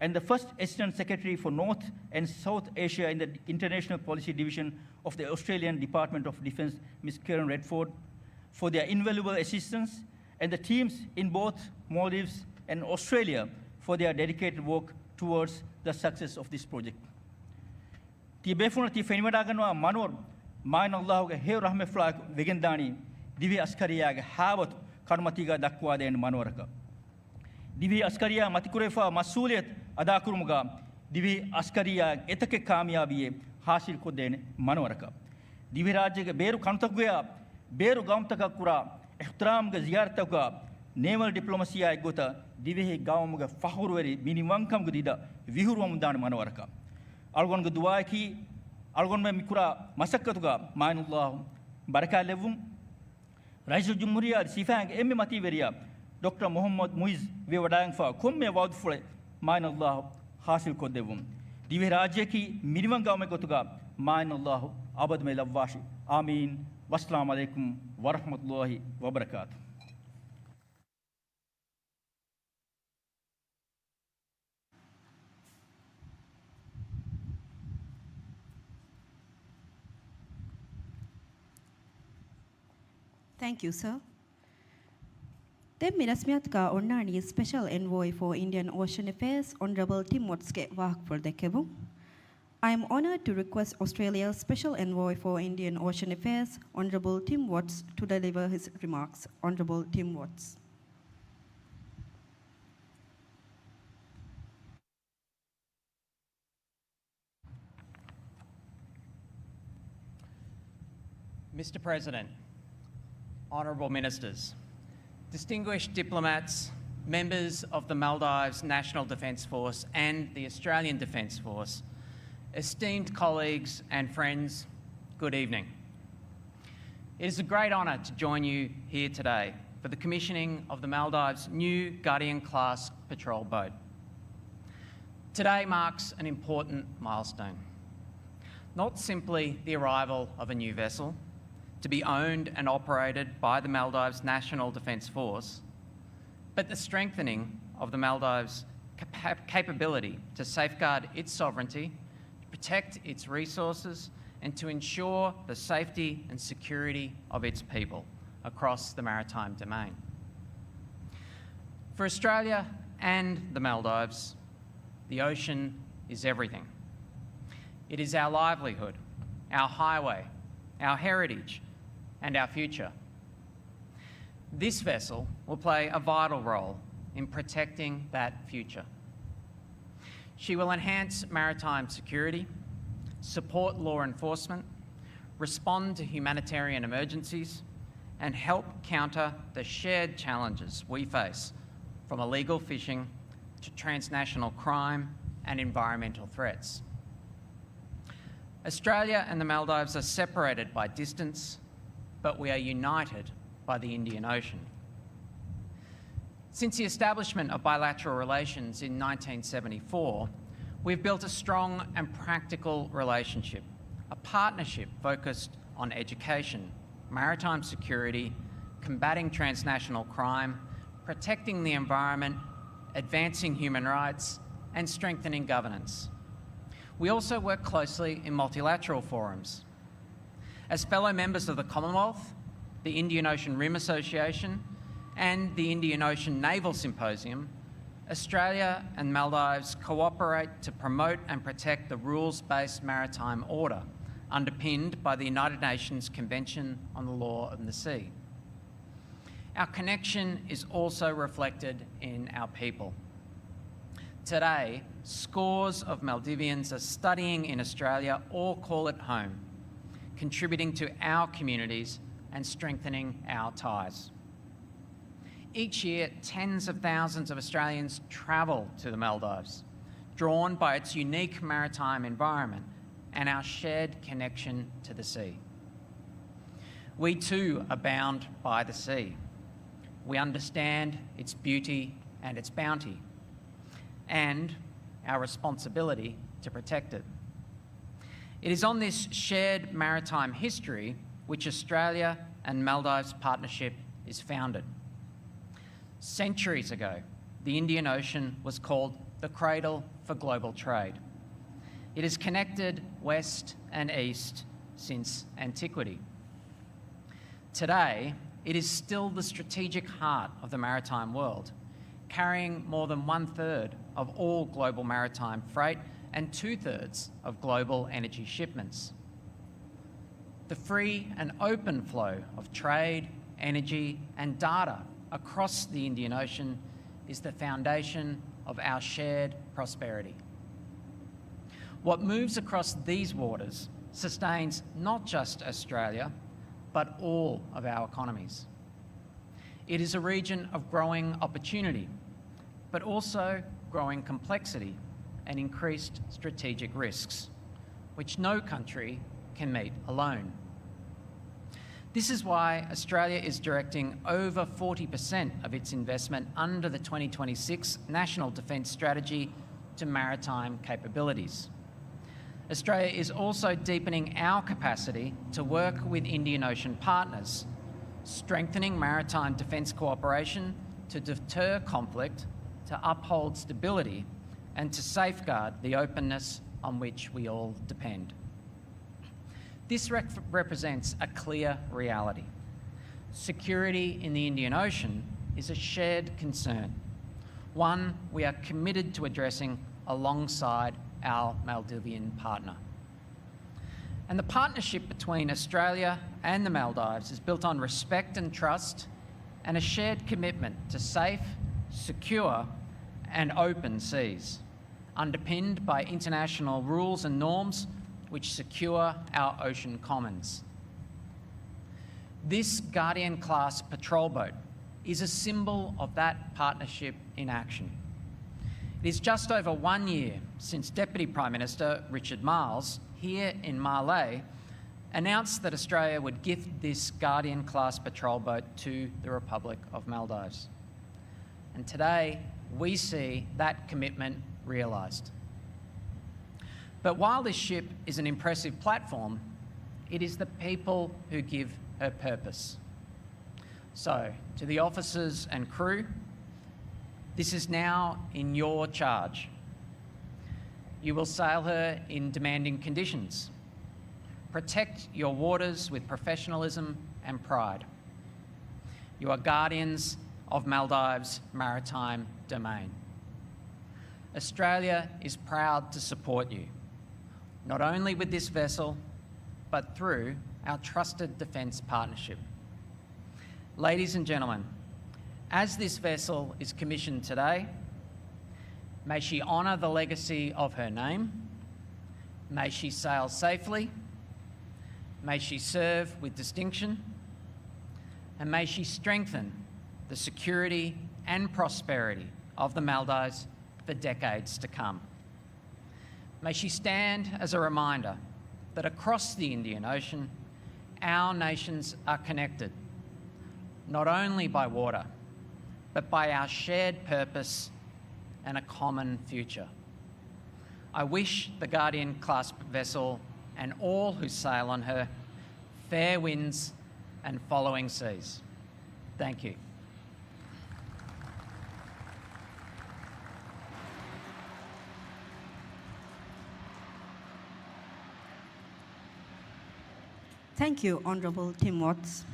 and the First Assistant Secretary for North and South Asia in the International Policy Division of the Australian Department of Defence, Miss Karen Redford, for their invaluable assistance, and the teams in both Maldives and Australia for their dedicated work towards the success of this project. ތިޔަބޭފުޅުން ތި ފެނިވަޑައިގަންނަވާ މަންވަރު މާތް ﷲ ގެ ހެޔޮ ރަޙްމަތްފުޅާއެކު ވެގެންދާނީ ދިވެހި އަސްކަރިއްޔާގެ ހައިބަތު ކަނޑުމަތީގަ ދައްކަވާދޭނެ މަންވަރަކަށް. ދިވެހި އަސްކަރިއްޔާ މަތިކުރެވިފާ މަސްއޫލިއްޔަތު އަދާކުރުމުގަ ދިވެހި އަސްކަރިއްޔާ އެތަކެއް ކާމިޔާބީއެއް ހާސިލްކޮށްދޭނެ މަންވަރަކަށް. ދިވެހިރާއްޖޭގެ ބޭރު ކަނޑުތަކުގަޔާ ބޭރު ގައުމުތަކަށް ކުރާ އިޙްތިރާމުގެ ޒިޔާރަތްތަކުގަ ނޭވަލް ޑިޕްލޮމަސީއާ އެއްގޮތަށް ދިވެހި ގައުމުގެ ފަޚުރުވެރި މިނިވަންކަމުގެ ދިދަ ވިހުރުވަމުންދާނެ މަންވަރަކަށް. އަޅުގަނޑުގެ ދުޢާއަކީ، އަޅުގަނޑުމެން މިކުރާ މަސައްކަތުގަ މާތް ﷲ ބަރަކާތްލެއްވުން. ރައީސުލްޖުމްހޫރިއްޔާ އަދި ސިފައިންގެ އެންމެ މަތީވެރިޔާ ޑޮކްޓަރ މުޙައްމަދު މުޢިއްޒު ވެވަޑައިގެންފާ ކޮންމެ ވަޢުދުފުޅެއް މާތް ﷲ ޙާޞިލްކޮށްދެއްވުން. ދިވެހިރާއްޖެއަކީ މިނިވަން ގައުމެއް ގޮތުގަ މާތް ﷲ އަބަދުމެ ލައްވާށި. އާމީން. ވައްސަލާމް ޢަލައިކުމް ވަރަޙްމަތުﷲ ވަބަރަކާތު. Thank you, sir. ދެން މި ރަސްމިއްޔަތުގަ އޮންނާނީ Special Envoy for Indian Ocean Affairs, Honourable Tim Watts-ގެ ވާހަކަފުޅު ދެއްކެވުން. I am honoured to request Australia's Special Envoy for Indian Ocean Affairs, Honourable Tim Watts, to deliver his remarks. Honourable Tim Watts. Mister President, Honourable Ministers, Distinguished diplomats, members of the Maldives National Defence Force and the Australian Defence Force, esteemed colleagues and friends, good evening. It is a great honour to join you here today for the commissioning of the Maldives' new Guardian-class patrol boat. Today marks an important milestone. Not simply the arrival of a new vessel, to be owned and operated by the Maldives National Defence Force, but the strengthening of the Maldives' capa-, capability to safeguard its sovereignty, to protect its resources, and to ensure the safety and security of its people across the maritime domain. For Australia and the Maldives, the ocean is everything. It is our livelihood, our highway, our heritage, and our future. This vessel will play a vital role in protecting that future. She will enhance maritime security, support law enforcement, respond to humanitarian emergencies, and help counter the shared challenges we face, from illegal fishing to transnational crime and environmental threats. Australia and the Maldives are separated by distance, but we are united by the Indian Ocean. Since the establishment of bilateral relations in nineteen seventy-four, we've built a strong and practical relationship, a partnership focused on education, maritime security, combating transnational crime, protecting the environment, advancing human rights, and strengthening governance. We also work closely in multilateral forums. As fellow members of the Commonwealth, the Indian Ocean Rim Association, and the Indian Ocean Naval Symposium, Australia and Maldives cooperate to promote and protect the rules-based maritime order, underpinned by the United Nations Convention on the Law of the Sea. Our connection is also reflected in our people. Today, scores of Maldivians are studying in Australia or call it home, contributing to our communities and strengthening our ties. Each year, tens of thousands of Australians travel to the Maldives, drawn by its unique maritime environment and our shared connection to the sea. We too are bound by the sea. We understand its beauty and its bounty, and our responsibility to protect it. It is on this shared maritime history which Australia and Maldives partnership is founded. Centuries ago, the Indian Ocean was called the cradle for global trade. It has connected West and East since antiquity. Today, it is still the strategic heart of the maritime world, carrying more than one-third of all global maritime freight and two-thirds of global energy shipments. The free and open flow of trade, energy, and data across the Indian Ocean is the foundation of our shared prosperity. What moves across these waters sustains not just Australia, but all of our economies. It is a region of growing opportunity, but also growing complexity and increased strategic risks, which no country can meet alone. This is why Australia is directing over forty percent of its investment under the twenty twenty-six National Defence Strategy to maritime capabilities. Australia is also deepening our capacity to work with Indian Ocean partners, strengthening maritime defence cooperation to deter conflict, to uphold stability, and to safeguard the openness on which we all depend. This rec-, represents a clear reality. Security in the Indian Ocean is a shared concern, one we are committed to addressing alongside our Maldivian partner. And the partnership between Australia and the Maldives is built on respect and trust and a shared commitment to safe, secure, and open seas, underpinned by international rules and norms which secure our ocean commons. This Guardian-class patrol boat is a symbol of that partnership in action. It is just over one year since Deputy Prime Minister Richard Marles, here in Malé, announced that Australia would gift this Guardian-class patrol boat to the Republic of Maldives. And today, we see that commitment realised. But while this ship is an impressive platform, it is the people who give her purpose. So, to the officers and crew, this is now in your charge. You will sail her in demanding conditions. Protect your waters with professionalism and pride. You are guardians of Maldives' maritime domain. Australia is proud to support you, not only with this vessel, but through our trusted defence partnership. Ladies and gentlemen, as this vessel is commissioned today, may she honour the legacy of her name, may she sail safely, may she serve with distinction, and may she strengthen the security and prosperity of the Maldives for decades to come. May she stand as a reminder that across the Indian Ocean, our nations are connected, not only by water, but by our shared purpose and a common future. I wish the Guardian-class vessel and all who sail on her fair winds and following seas. Thank you. Thank you, Honourable Tim Watts.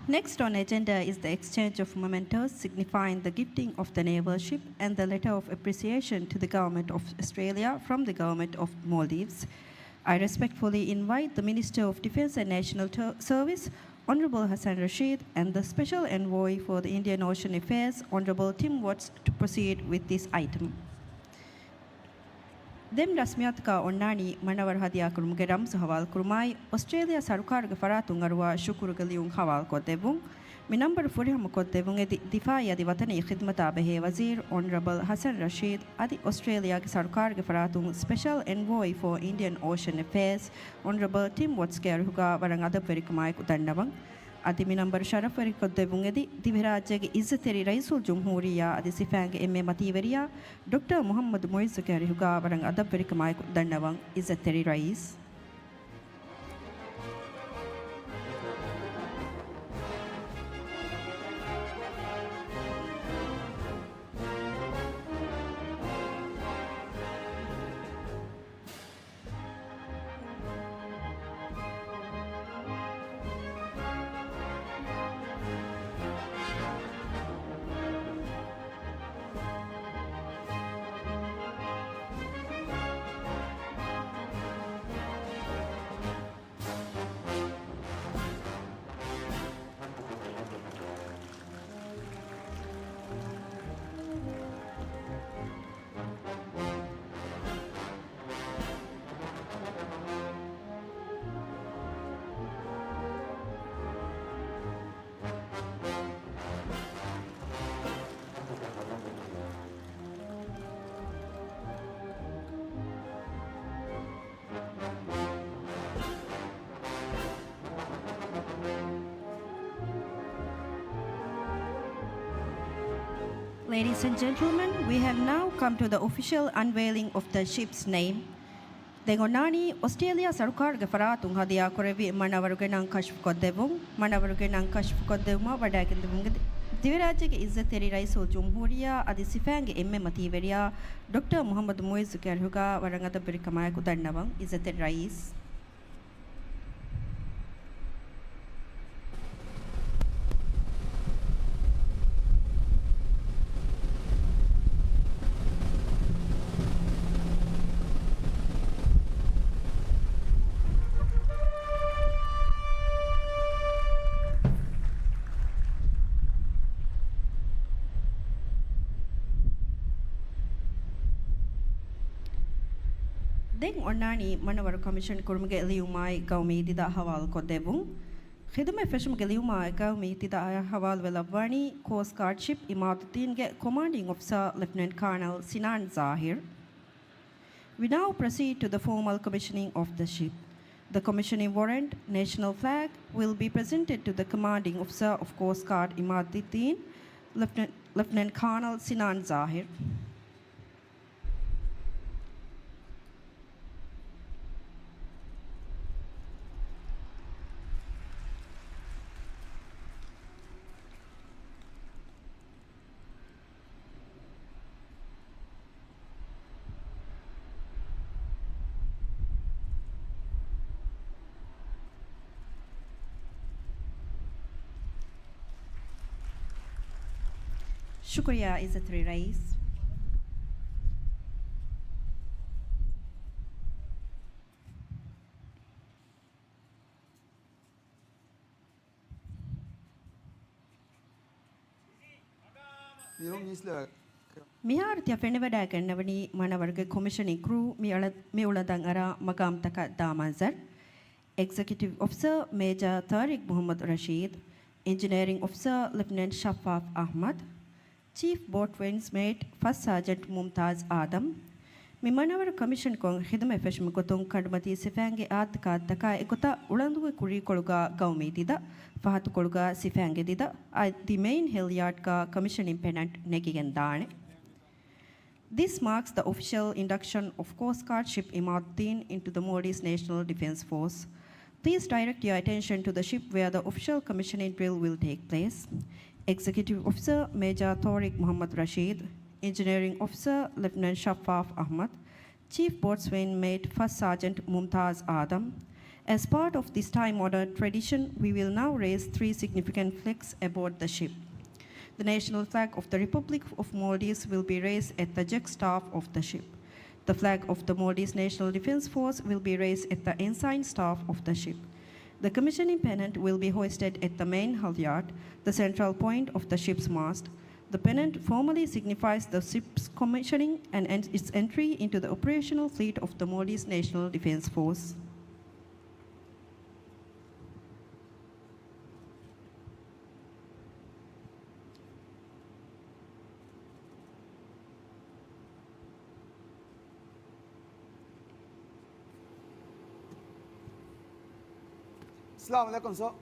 Next on agenda is the exchange of mementos signifying the gifting of the naval ship and the letter of appreciation to the Government of Australia from the Government of Maldives. I respectfully invite the Minister of Defence and National Ter-, Service, Honourable Hassan Rashid, and the Special Envoy for the Indian Ocean Affairs, Honourable Tim Watts, to proceed with this item. ދެން ރަސްމިއްޔާތަކާ އޮންނާނީ މަނަވަރު ހަދިޔާކުރުމުގެ ރަމްޒު ހަވާލުކުރުމާއި، އޮސްޓްރޭލިޔާ ސަރުކާރުގެ ފަރާތުން އަރުވާ ޝުކުރުގެ ލިޔުން ހަވާލުކޮށްދެއްވުން. މި ނަންބަރު ފުރިހަމަކޮށްދެއްވުން އެދި، ދިފާއީ އަދި ވަތަނީ ޚިދްމަތާ ބެހޭ ވަޒީރު އޮނަރަބަލް ހަސަން ރަޝީދު އަދި އޮސްޓްރޭލިޔާގެ ސަރުކާރުގެ ފަރާތުން ސްޕެޝަލް އެންވޯއީ ފޯ އިންޑިއަން އޯޝަން އެފެއާޒް އޮނަރަބަލް ޓިމް ވޮޓްސްގެ އަރިހުގާ ވަރަށް އަދަބުވެރިކަމާއެކު ދަންނަވަން. އަދި މި ނަންބަރު ޝަރަފުވެރިކޮށްދެއްވުން އެދި، ދިވެހިރާއްޖޭގެ އިއްޒަތްތެރި ރައީސުލްޖުމްހޫރިއްޔާ އަދި ސިފައިންގެ އެންމެ މަތީވެރިޔާ ޑޮކްޓަރ މުޙައްމަދު މުޢިއްޒުގެ އަރިހުގާ ވަރަށް އަދަބުވެރިކަމާއެކު ދަންނަވަން، އިއްޒަތްތެރި ރައީސް. Ladies and gentlemen, we have now come to the official unveiling of the ship's name. ދެން އޮންނާނީ އޮސްޓްރޭލިޔާ ސަރުކާރުގެ ފަރާތުން ހަދިޔާކުރެއްވި މަނަވަރުގެ ނަން ކަޝްފުކޮށްދެއްވުން. މަނަވަރުގެ ނަން ކަޝްފުކޮށްދެއްވުމަށް ވަޑައިގެންދެވުން ދިވެހިރާއްޖޭގެ އިއްޒަތްތެރި ރައީސުލްޖުމްހޫރިއްޔާ އަދި ސިފައިންގެ އެންމެ މަތީވެރިޔާ ޑޮކްޓަރ މުޙައްމަދު މުޢިއްޒުގެ އަރިހުގާ ވަރަށް އަދަބުވެރިކަމާއެކު ދަންނަވަން، އިއްޒަތްތެރި ރައީސް. ދެން އޮންނާނީ މަނަވަރު ކޮމިޝަން ކުރުމުގެ ލިޔުމާއި ގައުމީ ދިދަ ހަވާލުކޮށްދެއްވުން. ޚިދުމަތް ފެށުމުގެ ލިޔުމާއެކު މި ތިދާއަށް ހަވާލުވެލައްވާނީ ކޯސްޓް ގާޑް ޝިޕް އިމާދުއްދީންގެ ކޮމާންޑިން އޮފިސަރ ލެފްޓިނެންޓް ކާނަލް ސިނާން ޒާހިރު. We now proceed to the formal commissioning of the ship. The commissioning warrant, national flag, will be presented to the commanding officer of Coast Guard Imaduddin, Lieutenant, Lieutenant Colonel Sinan Zahir. ޝުކުރިއްޔާ އިއްޒަތްތެރި ރައީސް. މިހާރު ތިޔަ ފެނިވަޑައިގަންނަވަނީ މަނަވަރުގެ ކޮމިޝަނިން ކްރޫ މި އަޅަ-، މި އުޅަނދަން އަރާ މަގާމްތަކަށް ދާ މަންޒަރު. އެގްޒެކެޓިވް އޮފިސަރ މޭޖަރ ތާރިޤް މުޙައްމަދު ރަޝީދު، އިންޖިނިއަރިން އޮފިސަރ ލެފްޓިނެންޓް ޝައްފާފް އަޙްމަދު، ޗީފް ބޯޓްސްވެއިން މޭޓް ފަސްޓް ސާޖެންޓް މުމްތާޒް އާދަމް. މި މަނަވަރު ކޮމިޝަންކޮށް ޚިދުމަތް ފެށުމުގެ ގޮތުން ކަނޑުމަތީ ސިފައިންގެ އާދަކާދަކާ އެގޮތަށް އުޅަނދުގެ ކުރީކޮޅުގަ ގައުމީ ދިދަ، ފަހަތުކޮޅުގަ ސިފައިންގެ ދިދަ، އަދި މެއިން ހެލްޔާޑްގަ ކޮމިޝަނިން ޕެނަންޓް ނެގިގެން ދާނެ. This marks the official induction of Coast Guard Ship Imaduddin into the Maldives National Defence Force. Please direct your attention to the ship where the official commissioning drill will take place. Executive Officer Major Tariq Muhammad Rashid, Engineering Officer Lieutenant Shaffaf Ahmad, Chief Boatswain Mate First Sergeant Mumtaz Adam, As part of this time-honored tradition, we will now raise three significant flags aboard the ship. The national flag of the Republic of Maldives will be raised at the jetstaff of the ship. The flag of the Maldives National Defence Force will be raised at the ensign staff of the ship. The commissioning pennant will be hoisted at the main halyard, the central point of the ship's mast. The pennant formally signifies the ship's commissioning and en-, its entry into the operational fleet of the Maldives National Defence Force. އައްސަލާމު ޢަލައިކުމް ސަރ.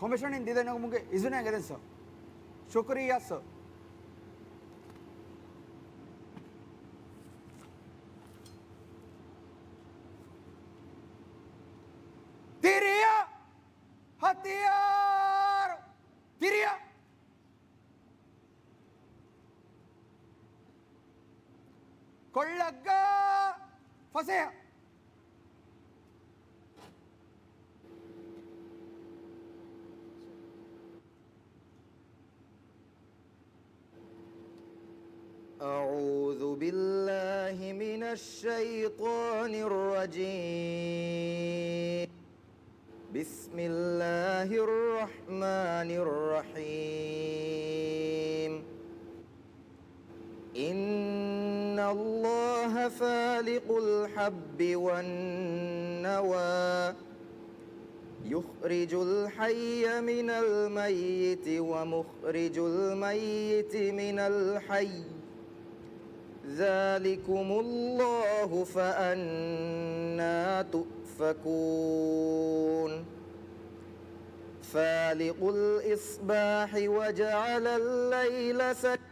ކޮމިޝަނިން ދިދަ ނެގުމުގެ އިޒުނައިގެން ސަރ. ޝުކުރިއްޔާ ސަރ. ތިރިއަށް ހަތިޔާރު! ތިރިއަށް! ކޮށްލައްގާ ފަސޭހަ. أعوذ بالله من الشيطان الرجيم. بسم الله الرحمن الرحيم. إن الله فالق الحب والنوى يخرج الحي من الميت ومخرج الميت من الحي ذلكم الله فأنى تؤفكون. فالق الإصباح وجعل الليل سكنا.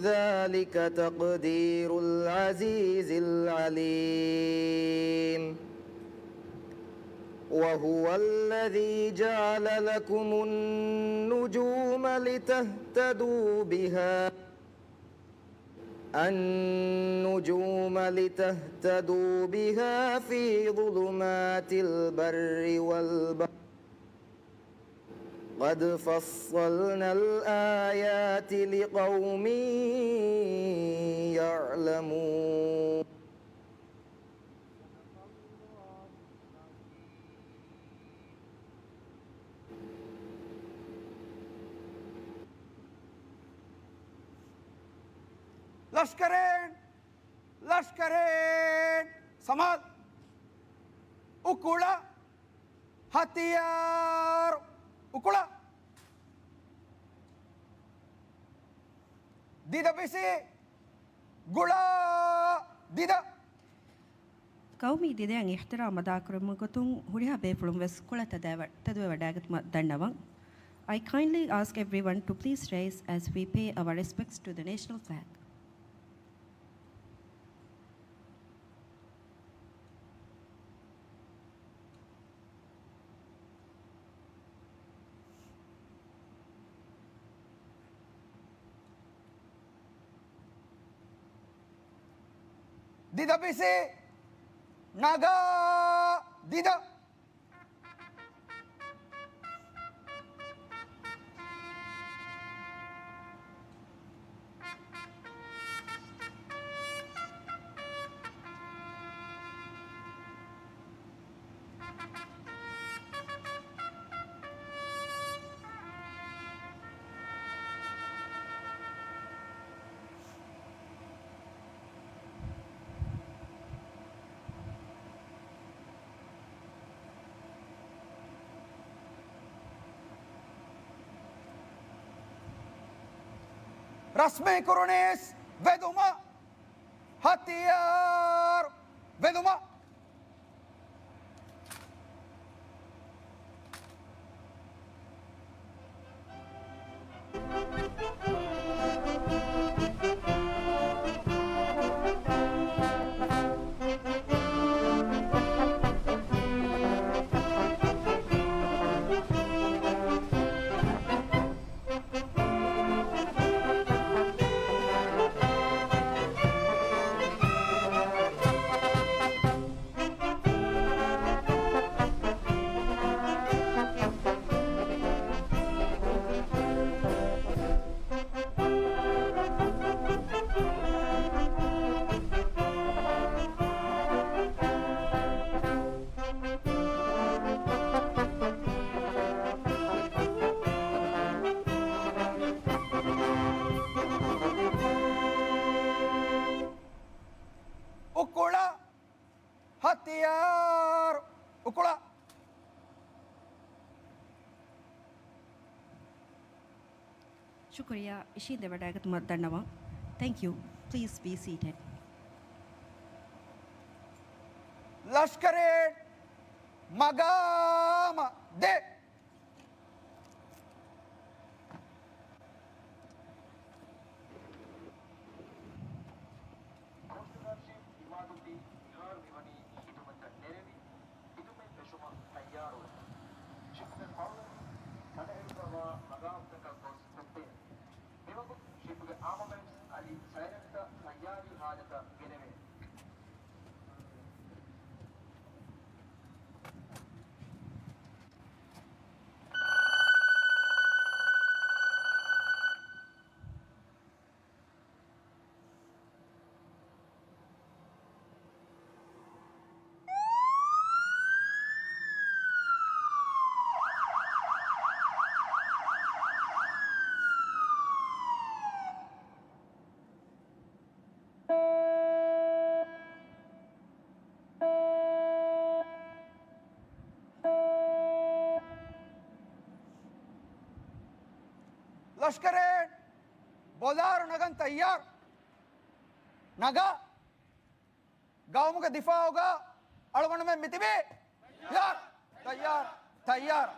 ذلك تقدير العزيز العليم. وهو الذي جعل لكم النجوم لتهتدوا بها، النجوم لتهتدوا بها في ظلمات البر والبحر. قد فصلنا الآيات لقوم يعلمون. ލަޝްކަރެއް! ލަޝްކަރޭން ސަމާލު. އުކުޅަ ހަތިޔާރު. އުކުޅަ. ދިދަ ބިސީ. ގުޅާ. ދިދަ. ގައުމީ ދިދައަށް އިޙްތިރާމް އަދާކުރުމުގެ ގޮތުން ހުރިހާ ބޭފުޅުން ވެސް ކޮޅަށް ތެދުވެ-، ތެދުވެވަޑައިގަތުމަށް ދަންނަވަން. I kindly ask everyone to please rise as we pay our respects to the national flag. ދިދަ ބިސީ. ނަގާ. ދިދަ. ރަސްމީކުރުނީސް ވެލުމަށް. ހަތިޔާރު ވެލުމަށް. އުކުޅަ ހަތިޔާރު އުކުޅަ. ޝުކުރިއްޔާ، އިށީނދެވަޑައިގަތުމަށް ދަންނަވަން. Thank you. Please be seated. ލަޝްކަރޭ މަގާމަށް ދޭ. ކޯސްޓް ގާޑް ޝިޕް އިމާދުއްދީން މިހާރު މިވަނީ ހިދުމަތްތައް ނެރެވި، ހިދުމަތް ވެށުމަށް ތައްޔާރުވެފަ. ޝިޕްގެ ފަޅުލަނި ކަނޑައެޅުއްވަވާ މަގާމްތަކަށް ގޮސް ހުއްޓޭ. މިވަގުތު ޝިޕްގެ އާމަމެންޓްސް އަދި ސައިރަންތައް ތައްޔާރީ ހާލަތަށް ގެނެވޭ. ލަޝްކަރޭ ބޮލާރު ނަގަން ތައްޔާރު. ނަގާ. ގައުމުގެ ދިފާއުގަ އަޅުގަނޑުމެން މިތިބީ. ތައްޔާރު، ތައްޔާރު، ތައްޔާރު.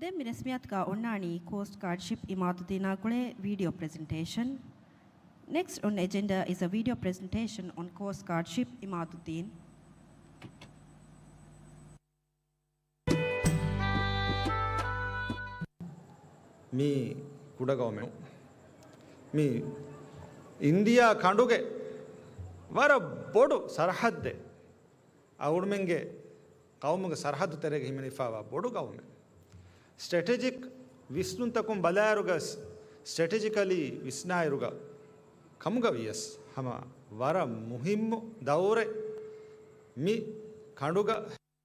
ދެން މި ރަސްމިއްޔާތުގަ އޮންނާނީ ކޯސްޓް ގާޑް ޝިޕް އިމާދުއްދީނާ ގުޅޭ ވީޑިއޯ ޕްރެޒެންޓޭޝަން. Next on agenda is a video presentation on Coast Guard ship އިމާދުއްދީން. މީ ކުޑަ ގައުމެއް. މީ އިންޑިއާ ކަނޑުގެ ވަރަށް ބޮޑު ސަރަހައްދެއް. އަޅުގަނޑުމެންގެ ޤައުމުގެ ސަރަހައްދު ތެރޭގަ ހިމެނިފައިވާ ބޮޑު ގައުމެއް. ސްޓްރެޓެޖިކް ވިސްނުންތަކުން ބަލާއިރުގަ ސް-، ސްޓްރެޓެޖިކަލީ ވިސްނާއިރުގަ ކަމުގަ ވިޔަސް ހަމަ ވަރަށް މުހިއްމު ދައުރެއް މި ކަނޑުގަ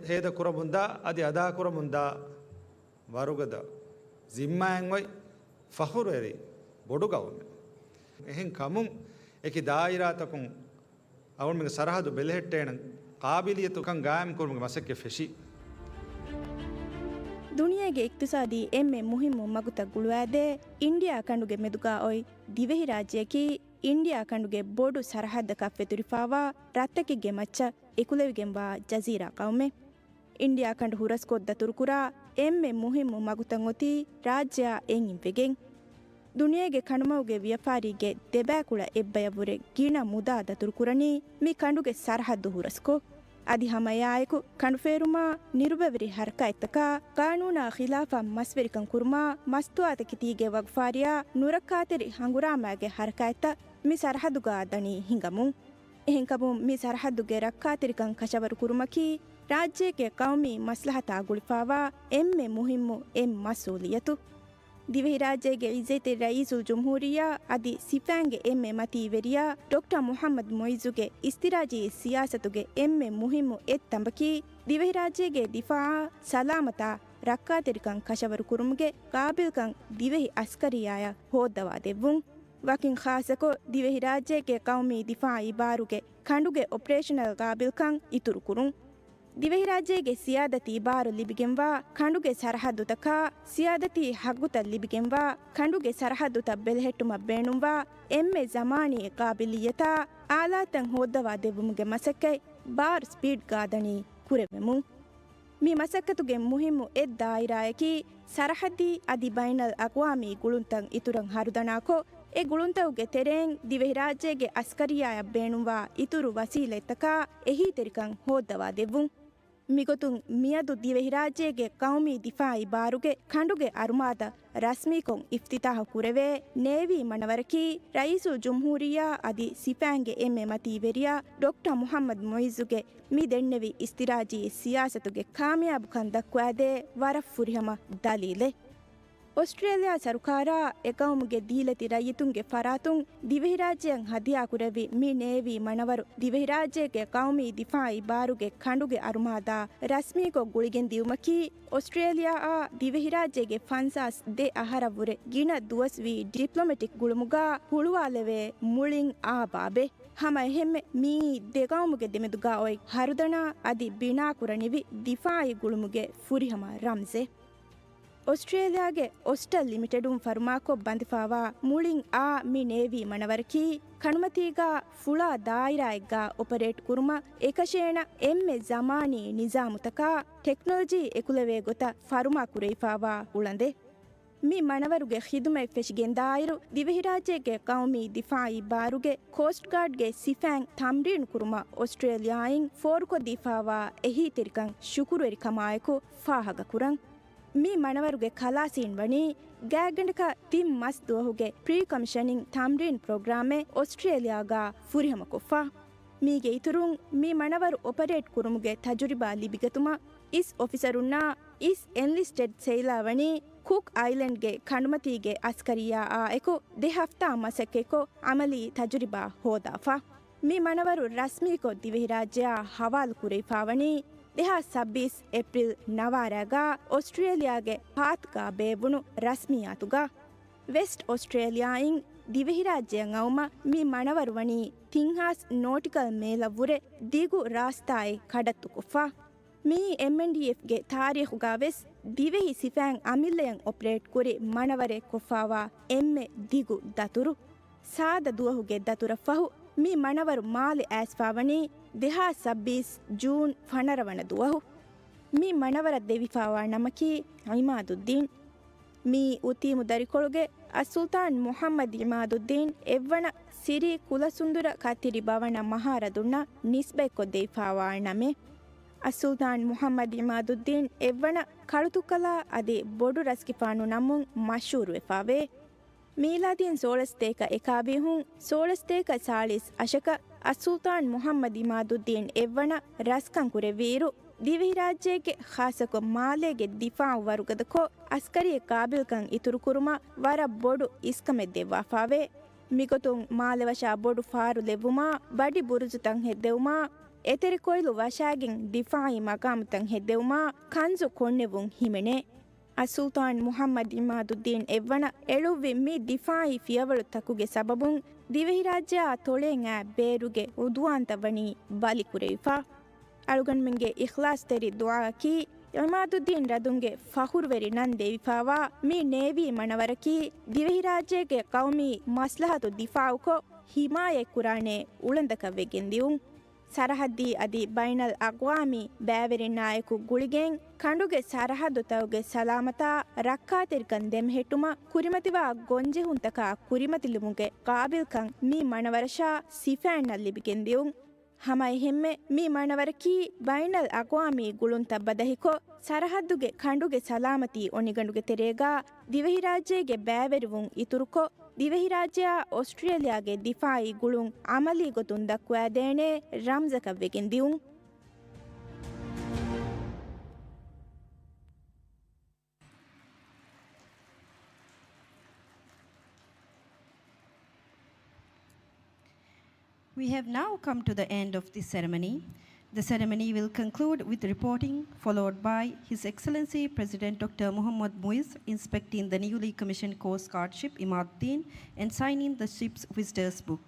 ހޭދަ ކުރަމުންދާ އަދި އަދާކުރަމުންދާ ވަރުގަދަ ޒިންމާއެއް އޮތް ފަޚުރުވެރި ބޮޑު ގައުމެއް. އެހެން ކަމުން އެކި ދާއިރާތަކުން އަޅުގަނޑުމެންގެ ސަރަހައްދު ބެލެހެއްޓޭނެ ޤާބިލިއްޔަތުކަން ގާއިމްކުރުމުގެ މަސައްކަތް ފެށީ. ދުނިޔޭގެ އިޤްތިޞާދީ އެންމެ މުހިއްމު މަގުތައް ގުޅުވާދޭ އިންޑިއާ ކަނޑުގެ މެދުގާ އޮތް ދިވެހިރާއްޖެއަކީ، އިންޑިއާ ކަނޑުގެ ބޮޑު ސަރަހައްދަކަށް ފެތުރިފާވާ ރަށްތަކެއްގެ މައްޗަށް އެކުލެވިގެންވާ ޖަޒީރާ ޤައުމެއް. އިންޑިއާ ކަނޑު ހުރަސްކޮށް ދަތުރުކުރާ އެންމެ މުހިއްމު މަގުތައް އޮތީ ރާއްޖެއާ އެންގިން ވެގެން. ދުނިޔޭގެ ކަނޑުމަގުގެ ވިޔަފާރީގެ ދެބައިކުޅަ އެއްބަޔަށްވުރެ ގިނަ މުދާ ދަތުރުކުރަނީ މި ކަނޑުގެ ސަރަހައްދު ހުރަސްކޮށް. އަދި ހަމައެއާއެކު ކަނޑުފޭރުމާ، ނިރުބަވެރި ހަރަކާތްތަކާ، ޤާނޫނާ ޚިލާފަށް މަސްވެރިކަން ކުރުމާ، މަސްތުވާތަކެތީގެ ވަގުފާރިއާ، ނުރައްކާތެރި ހަނގުރާމައިގެ ހަރަކާތްތައް މި ސަރަހައްދުގާ ދަނީ ހިނގަމުން. އެހެންކަމުން މި ސަރަހައްދުގެ ރައްކާތެރިކަން ކަށަވަރު ކުރުމަކީ ރާއްޖޭގެ ޤައުމީ މަސްލަހަތާ ގުޅިފާވާ އެންމެ މުހިއްމު އެއް މަސްއޫލިއްޔަތު. ދިވެހިރާއްޖޭގެ އިއްޒަތްތެރި ރައީސުލްޖުމްހޫރިއްޔާ އަދި ސިފައިންގެ އެންމެ މަތީވެރިޔާ ޑޮކްޓަރ މުޙައްމަދު މުޢިއްޒުގެ އިސްތިރާޖީ ސިޔާސަތުގެ އެންމެ މުހިއްމު އެއް ތަނބަކީ، ދިވެހިރާއްޖޭގެ ދިފާޢާ، ސަލާމަތާ، ރައްކާތެރިކަން ކަށަވަރު ކުރުމުގެ ޤާބިލްކަން ދިވެހި އަސްކަރިއްޔާޔަށް ހޯއްދަވާ ދެއްވުން. ވަކިން ޚާއްޞަކޮށް، ދިވެހިރާއްޖޭގެ ޤައުމީ ދިފާޢީ ބާރުގެ ކަނޑުގެ އޮޕަރޭޝަނަލް ޤާބިލްކަން އިތުރުކުރުން. ދިވެހިރާއްޖޭގެ ސިޔާދަތީ ބާރު ލިބިގެންވާ ކަނޑުގެ ސަރަހައްދުތަކާ، ސިޔާދަތީ ހައްގުތައް ލިބިގެންވާ ކަނޑުގެ ސަރަހައްދުތައް ބެލެހެއްޓުމަށް ބޭނުންވާ އެންމެ ޒަމާނީ ޤާބިލިއްޔަތާ އާލާތްތައް ހޯއްދަވާ ދެއްވުމުގެ މަސައްކަތް ބާރު ސްޕީޑްގާ ދަނީ ކުރެވެމުން. މި މަސައްކަތުގެ މުހިއްމު އެއް ދާއިރާއަކީ، ސަރަހައްދީ އަދި ބައިނަލް އަޤްވާމީ ގުޅުންތައް އިތުރަށް ހަރުދަނާކޮށް، އެ ގުޅުންތަކުގެ ތެރެއިން ދިވެހިރާއްޖޭގެ އަސްކަރިއްޔާޔަށް ބޭނުންވާ އިތުރު ވަސީލަތްތަކާ އެހީތެރިކަން ހޯއްދަވާ ދެއްވުން. މިގޮތުން މިއަދު ދިވެހިރާއްޖޭގެ ޤައުމީ ދިފާޢީ ބާރުގެ ކަނޑުގެ އަރުމާދަށް ރަސްމީކޮށް އިފްތިތާޙު ކުރެވޭ ނޭވީ މަނަވަރަކީ، ރައީސުލްޖުމްހޫރިއްޔާ އަދި ސިފައިންގެ އެންމެ މަތީވެރިޔާ ޑޮކްޓަރ މުޙައްމަދު މުޢިއްޒުގެ މި ދެންނެވި އިސްތިރާޖީ ސިޔާސަތުގެ ކާމިޔާބުކަން ދައްކުވާދޭ ވަރަށް ފުރިހަމަ ދަލީލެއް. އޮސްޓްރޭލިޔާ ސަރުކާރާ އެޤައުމުގެ ދީލަތި ރައްޔިތުންގެ ފަރާތުން ދިވެހިރާއްޖެއަށް ހަދިޔާކުރެއްވި މި ނޭވީ މަނަވަރު ދިވެހިރާއްޖޭގެ ޤައުމީ ދިފާޢީ ބާރުގެ ކަނޑުގެ އަރުމާދާ ރަސްމީކޮށް ގުޅިގެންދިއުމަކީ، އޮސްޓްރޭލިޔާއާ ދިވެހިރާއްޖޭގެ ފަންސާސް ދެ އަހަރަށްވުރެ ގިނަ ދުވަސްވީ ޑިޕްލޮމެޓިކް ގުޅުމުގާ ހުޅުވާލެވޭ މުޅިން އާ ބާބެއް. ހަމައެހެންމެ މިއީ ދެ ޤައުމުގެ ދެމެދުގާ އޮތް ހަރުދަނާ އަދި ބިނާކުރަނިވި ދިފާޢީ ގުޅުމުގެ ފުރިހަމަ ރަމްޒެއް. އޮސްޓްރޭލިޔާގެ އޮސްޓަލް ލިމިޓެޑުން ފަރުމާކޮށް ބަނދެފާވާ މުޅިން އާ މި ނޭވީ މަނަވަރަކީ، ކަނޑުމަތީގާ ފުޅާ ދާއިރާއެއްގާ އޮޕަރޭޓް ކުރުމަށް އެކަށޭނަ އެންމެ ޒަމާނީ ނިޒާމުތަކާ ޓެކްނޮލޮޖީ އެކުލެވޭ ގޮތަށް ފަރުމާ ކުރެވިފާވާ އުޅަނދެއް. މި މަނަވަރުގެ ޚިދުމަތް ފެށިގެންދާއިރު، ދިވެހިރާއްޖޭގެ ޤައުމީ ދިފާޢީ ބާރުގެ ކޯސްޓް ގާޑްގެ ސިފައިން ތަމްރީން ކުރުމަށް އޮސްޓްރޭލިޔާއިން ފޯރުކޮށްދީފާވާ އެހީތެރިކަން ޝުކުރުވެރިކަމާއެކު ފާހަގަކުރަން. މި މަނަވަރުގެ ކަލާސީން ވަނީ ގާތްގަނޑަކަށް ތިން މަސް ދުވަހުގެ ޕްރީ ކޮމިޝަނިން ތަމްރީން ޕްރޮގްރާމެއް އޮސްޓްރޭލިޔާގާ ފުރިހަމަކޮށްފަ. މީގެ އިތުރުން، މި މަނަވަރު އޮޕަރޭޓް ކުރުމުގެ ތަޖުރިބާ ލިބިގަތުމަށް އިސް އޮފިސަރުންނާ އިސް އެންލިސްޓެޑް ސެއިލާ ވަނީ ކުކް އައިލެންޑްގެ ކަނޑުމަތީގެ އަސްކަރިއްޔާއާ އެކު ދެ ހަފްތާ މަސައްކަތްކޮށް، އަމަލީ ތަޖުރިބާ ހޯދާފަ. މި މަނަވަރު ރަސްމީކޮށް ދިވެހިރާއްޖެއާ ހަވާލު ކުރެވިފާވަނީ ދެހާސް ސައްބީސް އޭޕްރިލް ނަވާރަގާ އޮސްޓްރޭލިޔާގެ ޕާތުގާ ބޭއްވުނު ރަސްމިއްޔާތުގަ. ވެސްޓް އޮސްޓްރޭލިޔާއިން ދިވެހިރާއްޖެއަށް އައުމަށް މި މަނަވަރު ވަނީ ތިން ހާސް ނޯޓިކަލް މޭލަށްވުރެ ދިގު ރާސްތާއެއް ކަޑައްތުކޮށްފަ. މިއީ އެމްއެންޑީއެފްގެ ތާރީޚުގަ ވެސް ދިވެހި ސިފައިން އަމިއްލަޔަށް އޮޕަރޭޓް ކުރި މަނަވަރެއް ކޮށްފާވާ އެންމެ ދިގު ދަތުރު. ސާދަ ދުވަހުގެ ދަތުރަށް ފަހު މި މަނަވަރު މާލެ އައިސްފާވަނީ ދެހާސް ސައްބީސް ޖޫން ފަނަރަ ވަނަ ދުވަހު. މި މަނަވަރަށް ދެވިފާވާ ނަމަކީ ޢިމާދުއްދީން. މިއީ އުތީމު ދަރިކޮޅުގެ އައްސުލްޠާން މުޙައްމަދު ޢިމާދުއްދީން އެއްވަނަ ސިރީ ކުލަސުންދުރަ ކައްތިރި ބަވަނަ މަހާރަދުންނަށް ނިސްބަތްކޮށްދެވިފާވާ ނަމެއް. އައްސުލްޠާން މުޙައްމަދު ޢިމާދުއްދީން އެއްވަނަ ކަޅުތުއްކަލާ އަދި ބޮޑު ރަސްގެފާނު ނަމުން މަޝްހޫރުވެފާވޭ. މީލާދީން ސޯޅަސް ސަތޭކަ އެކާވީހުން ސޯޅަސް ސަތޭކަ ސާޅީސް އަށަކަށް އައްސުލްޠާން މުޙައްމަދު ޢިމާދުއްދީން އެއްވަނަ ރަސްކަން ކުރެއްވިއިރު، ދިވެހިރާއްޖޭގެ ޚާއްޞަކޮށް މާލޭގެ ދިފާޢު ވަރުގަދަކޮށް، އަސްކަރީ ޤާބިލްކަން އިތުރުކުރުމަށް ވަރަށް ބޮޑު އިސްކަމެއް ދެއްވާފާވޭ. މިގޮތުން މާލެ ވަށާ ބޮޑު ފާރު ލެއްވުމާ، ވަޑި ބުރުޖުތައް ހެއްދެވުމާ، އެތެރެ ކޮއިލު ވަށާގެން ދިފާއީ މަގާމުތައް ހެއްދެވުމާ، ކަންޒު ކޮށްނެވުން ހިމެނޭ. އައްސުލްޠާން މުޙައްމަދު ޢިމާދުއްދީން އެއްވަނަ އެޅުއްވި މި ދިފާއީ ފިޔަވަޅުތަކުގެ ސަބަބުން ދިވެހިރާއްޖެއާ ތޮޅޭން އައި ބޭރުގެ ޢުދުވާންތައް ވަނީ ބަލިކުރެވިފަ. އަޅުގަނޑުމެންގެ އިޚްލާޞްތެރި ދުޢާއަކީ، ޢިމާދުއްދީން ރަދުންގެ ފަޚުރުވެރި ނަން ދެވިފާވާ މި ނޭވީ މަނަވަރަކީ، ދިވެހިރާއްޖޭގެ ޤައުމީ މަސްލަހަތު ދިފާޢުކޮށް، ޙިމާޔަތްކުރާނޭ އުޅަނދަކަށް ވެގެންދިއުން. ސަރަޙައްދީ އަދި ބައިނަލް އަޤްވާމީ ބައިވެރިންނާއެކު ގުޅިގެން، ކަނޑުގެ ސަރަޙައްދުތަކުގެ ސަލާމަތާ ރައްކާތެރިކަން ދެމެހެއްޓުމަށް ކުރިމަތިވާ ގޮންޖެހުންތަކާ ކުރިމަތިލުމުގެ ޤާބިލްކަން މި މަނަވަރަށާ ސިފައިންނަށް ލިބިގެންދިއުން. ހަމައެހެންމެ، މި މަނަވަރަކީ ބައިނަލް އަޤްވާމީ ގުޅުންތައް ބަދަހިކޮށް، ސަރަޙައްދުގެ ކަނޑުގެ ސަލާމަތީ އޮނިގަނޑުގެ ތެރޭގާ ދިވެހިރާއްޖޭގެ ބައިވެރިވުން އިތުރުކޮށް، ދިވެހިރާއްޖެއާ އޮސްޓްރޭލިޔާގެ ދިފާއީ ގުޅުން ޢަމަލީ ގޮތުން ދައްކުވައިދޭނޭ ރަމްޒަކަށް ވެގެން ދިއުން. We have now come to the end of this ceremony. The ceremony will conclude with reporting, followed by His Excellency President Doctor Muhammad Muiz inspecting the newly commissioned Coast Guard ship Imaduddin and signing the ship's visitors book.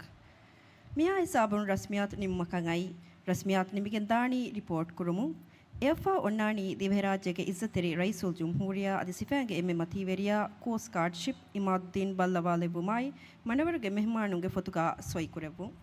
މިހާ ހިސާބުން ރަސްމިއްޔާތު ނިމުމަކަށް އައީ. ރަސްމިއްޔާތު ނިމިގެން ދާނީ ރިޕޯޓް ކުރުމުން. އެއަށްފަހު އޮންނާނީ ދިވެހިރާއްޖޭގެ އިއްޒަތްތެރި ރައީސުލްޖުމްހޫރިއްޔާ އަދި ސިފައިންގެ އެންމެ މަތީވެރިޔާ ކޯސްޓް ގާޑް ޝިޕް އިމާދުއްދީން ބައްލަވާލެއްވުމާއި، މަނަވަރުގެ މެހުމާނުންގެ ފޮތުގާ ސޮއިކުރެއްވުން.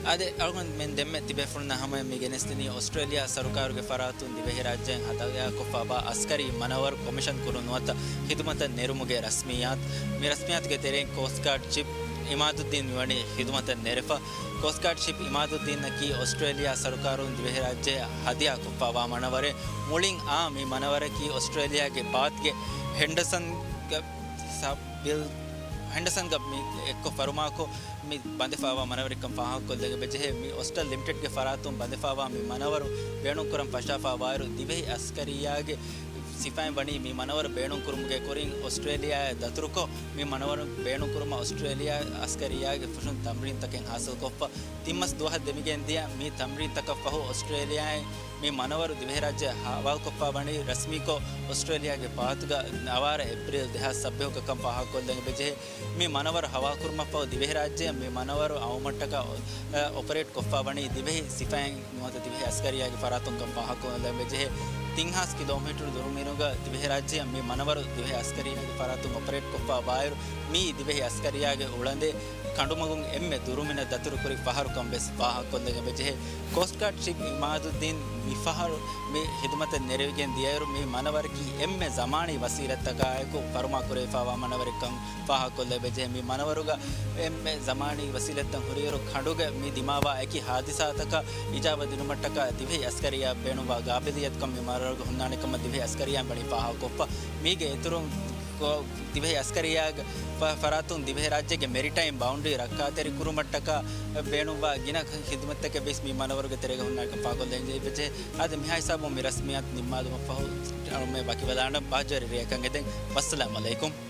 އާދެ، އަޅުގަނޑުމެން ދެންމެ ތިބޭފުޅުންނާ ހަމަޔަށް މި ގެނެސްދިނީ އޮސްޓްރޭލިޔާ ސަރުކާރުގެ ފަރާތުން ދިވެހިރާއްޖޭން ހަދާކޮށްފާވާ އަސްކަރީ މަނަވަރު ކޮމިޝަން ކުރު ނުވަތަ ޚިދުމަތަށް ނެރުމުގެ ރަސްމިއްޔާތު. މި ރަސްމިއްޔާތުގެ ތެރެއިން ކޯސްޓް ގާޑް ޝިޕް އިމާދުއްދީން މިވަނީ ޚިދުމަތަށް ނެރެފަ. ކޯސްޓް ގާޑް ޝިޕް އިމާދުއްދީނަކީ އޮސްޓްރޭލިޔާ ސަރުކާރުން ދިވެހިރާއްޖެއަށް ހަދިޔާކޮށްފާވާ މަނަވަރެއް. މުޅިން އާ މި މަނަވަރަކީ އޮސްޓްރޭލިޔާގެ ބާތްގެ ހެންޑަސަންގެ ސަބް ބިލް ހެންޑަސަންގަ މި އެއްކޮށް ފަރުމާކޮށް މި ބަނދެފާވާ މަނަވަރެއްކަން ފާހަގަކޮށްލެން އެބަޖެހޭ. މި އޮސްޓަލް ލިމިޓެޑްގެ ފަރާތުން ބަނދެފާވާ މި މަނަވަރު ބޭނުންކުރަން ފަށާފާވާއިރު، ދިވެހި އަސްކަރިއްޔާގެ ސިފައިން ވަނީ މި މަނަވަރު ބޭނުންކުރުމުގެ ކުރިން އޮސްޓްރޭލިޔާއާ ދަތުރުކޮށް، މި މަނަވަރު ބޭނުންކުރުމަށް އޮސްޓްރޭލިޔާ އަސްކަރިއްޔާގެ ފުށުން ތަމްރީންތަކެއް ހާސިލްކޮށްފަ. ތިން މަސް ދުވަހަށް ދެމިގެން ދިޔަ މި ތަމްރީންތަކަށް ފަހު އޮސްޓްރޭލިޔާއިން މި މަނަވަރު ދިވެހިރާއްޖެއަށް ހަވާލުކޮށްފާ ވަނީ ރަސްމީކޮށް އޮސްޓްރޭލިޔާގެ ބާތުގަ ނަވާރަ އޭޕްރީލް ދެހާސް ސައްބީހުގަ ކަން ފާހަގަކޮށްލަން އެބަޖެހޭ. މި މަނަވަރު ހަވާކުރުމަށްފަހު ދިވެހިރާއްޖެއަށް މި މަނަވަރު އައުމަށްޓަކާ އޮ-، އޮޕަރޭޓް ކޮށްފާ ވަނީ ދިވެހި ސިފައިން ނުވަތަ ދިވެހި އަސްކަރިއްޔާގެ ފަރާތުން ކަން ފާހަގަކޮށްލަން އެބަޖެހޭ. ތިން ހާސް ކިލޯމީޓަރު ދުރުމިނުގަ ދިވެހިރާއްޖެއަށް މި މަނަވަރު ދިވެހި އަސްކަރީންގެ ފަރާތުން އޮޕަރޭޓް ކޮށްފަ ވާއިރު، މިއީ ދިވެހި އަސްކަރިއްޔާގެ އުޅަނދެއް ކަނޑުމަގުން އެންމެ ދުރުމިނަށް ދަތުރުކުރި ފަހަރުކަން ވެސް ފާހަގަކޮށްލަން އެބަޖެހޭ. ކޯސްޓް ގާޑް ޝިޕް އިމާދުއްދީން މިފަހަރު މި ހިދުމަތަށް ނެރެވިގެން ދިޔައިރު، މި މަނަވަރަކީ އެންމެ ޒަމާނީ ވަސީލަތްތަކާއެކު ފަރުމާކުރެވިފައިވާ މަނަވަރެއްކަން ފާހަގަކޮށްލައިބެޖެހޭ. މި މަނަވަރުގަ އެންމެ ޒަމާނީ ވަސީލަތްތައް ހުރިއިރު، ކަނޑުގަ މި ދިމާވާ އެކި ހާދިސާތަކަށް އިޖާބަ ދިނުމަށްޓަކާ ދިވެހި އަސްކަރިއްޔާ ބޭނުންވާ ގާބިލިއްޔަތުކަން މި މަނަވަރުގަ ހުންނާނެ ކަމަށް ދިވެހި އަސްކަރިއްޔާ ވަނީ ފާހަގަކޮށްފަ. މީގެ އިތުރުން ކޮ-، ދިވެހި އަސްކަރިއްޔާގެ ފަ-، ފަރާތުން ދިވެހިރާއްޖޭގެ މެރިޓައިމް ބައުންޑަރީ ރައްކާތެރިކުރުމަށްޓަކާ ބޭނުންވާ ގިނަ ޚިދުމަތްތަކެއް ވެސް މި މަނަވަރުގެ ތެރޭގަ ހުންނާނެކަން ފާހަގަކޮށްލަންޖެހިއްޖެ. އަދި މިހާ ހިސާބުން މި ރަސްމިއްޔާތު ނިންމާލުމަށްފަހު އަޅުމެން ވަކިވެލާނަން. ބާއްޖަވެރި ރެއަކަށް އެދެން. ވައްސަލާމް އަލައިކުމް.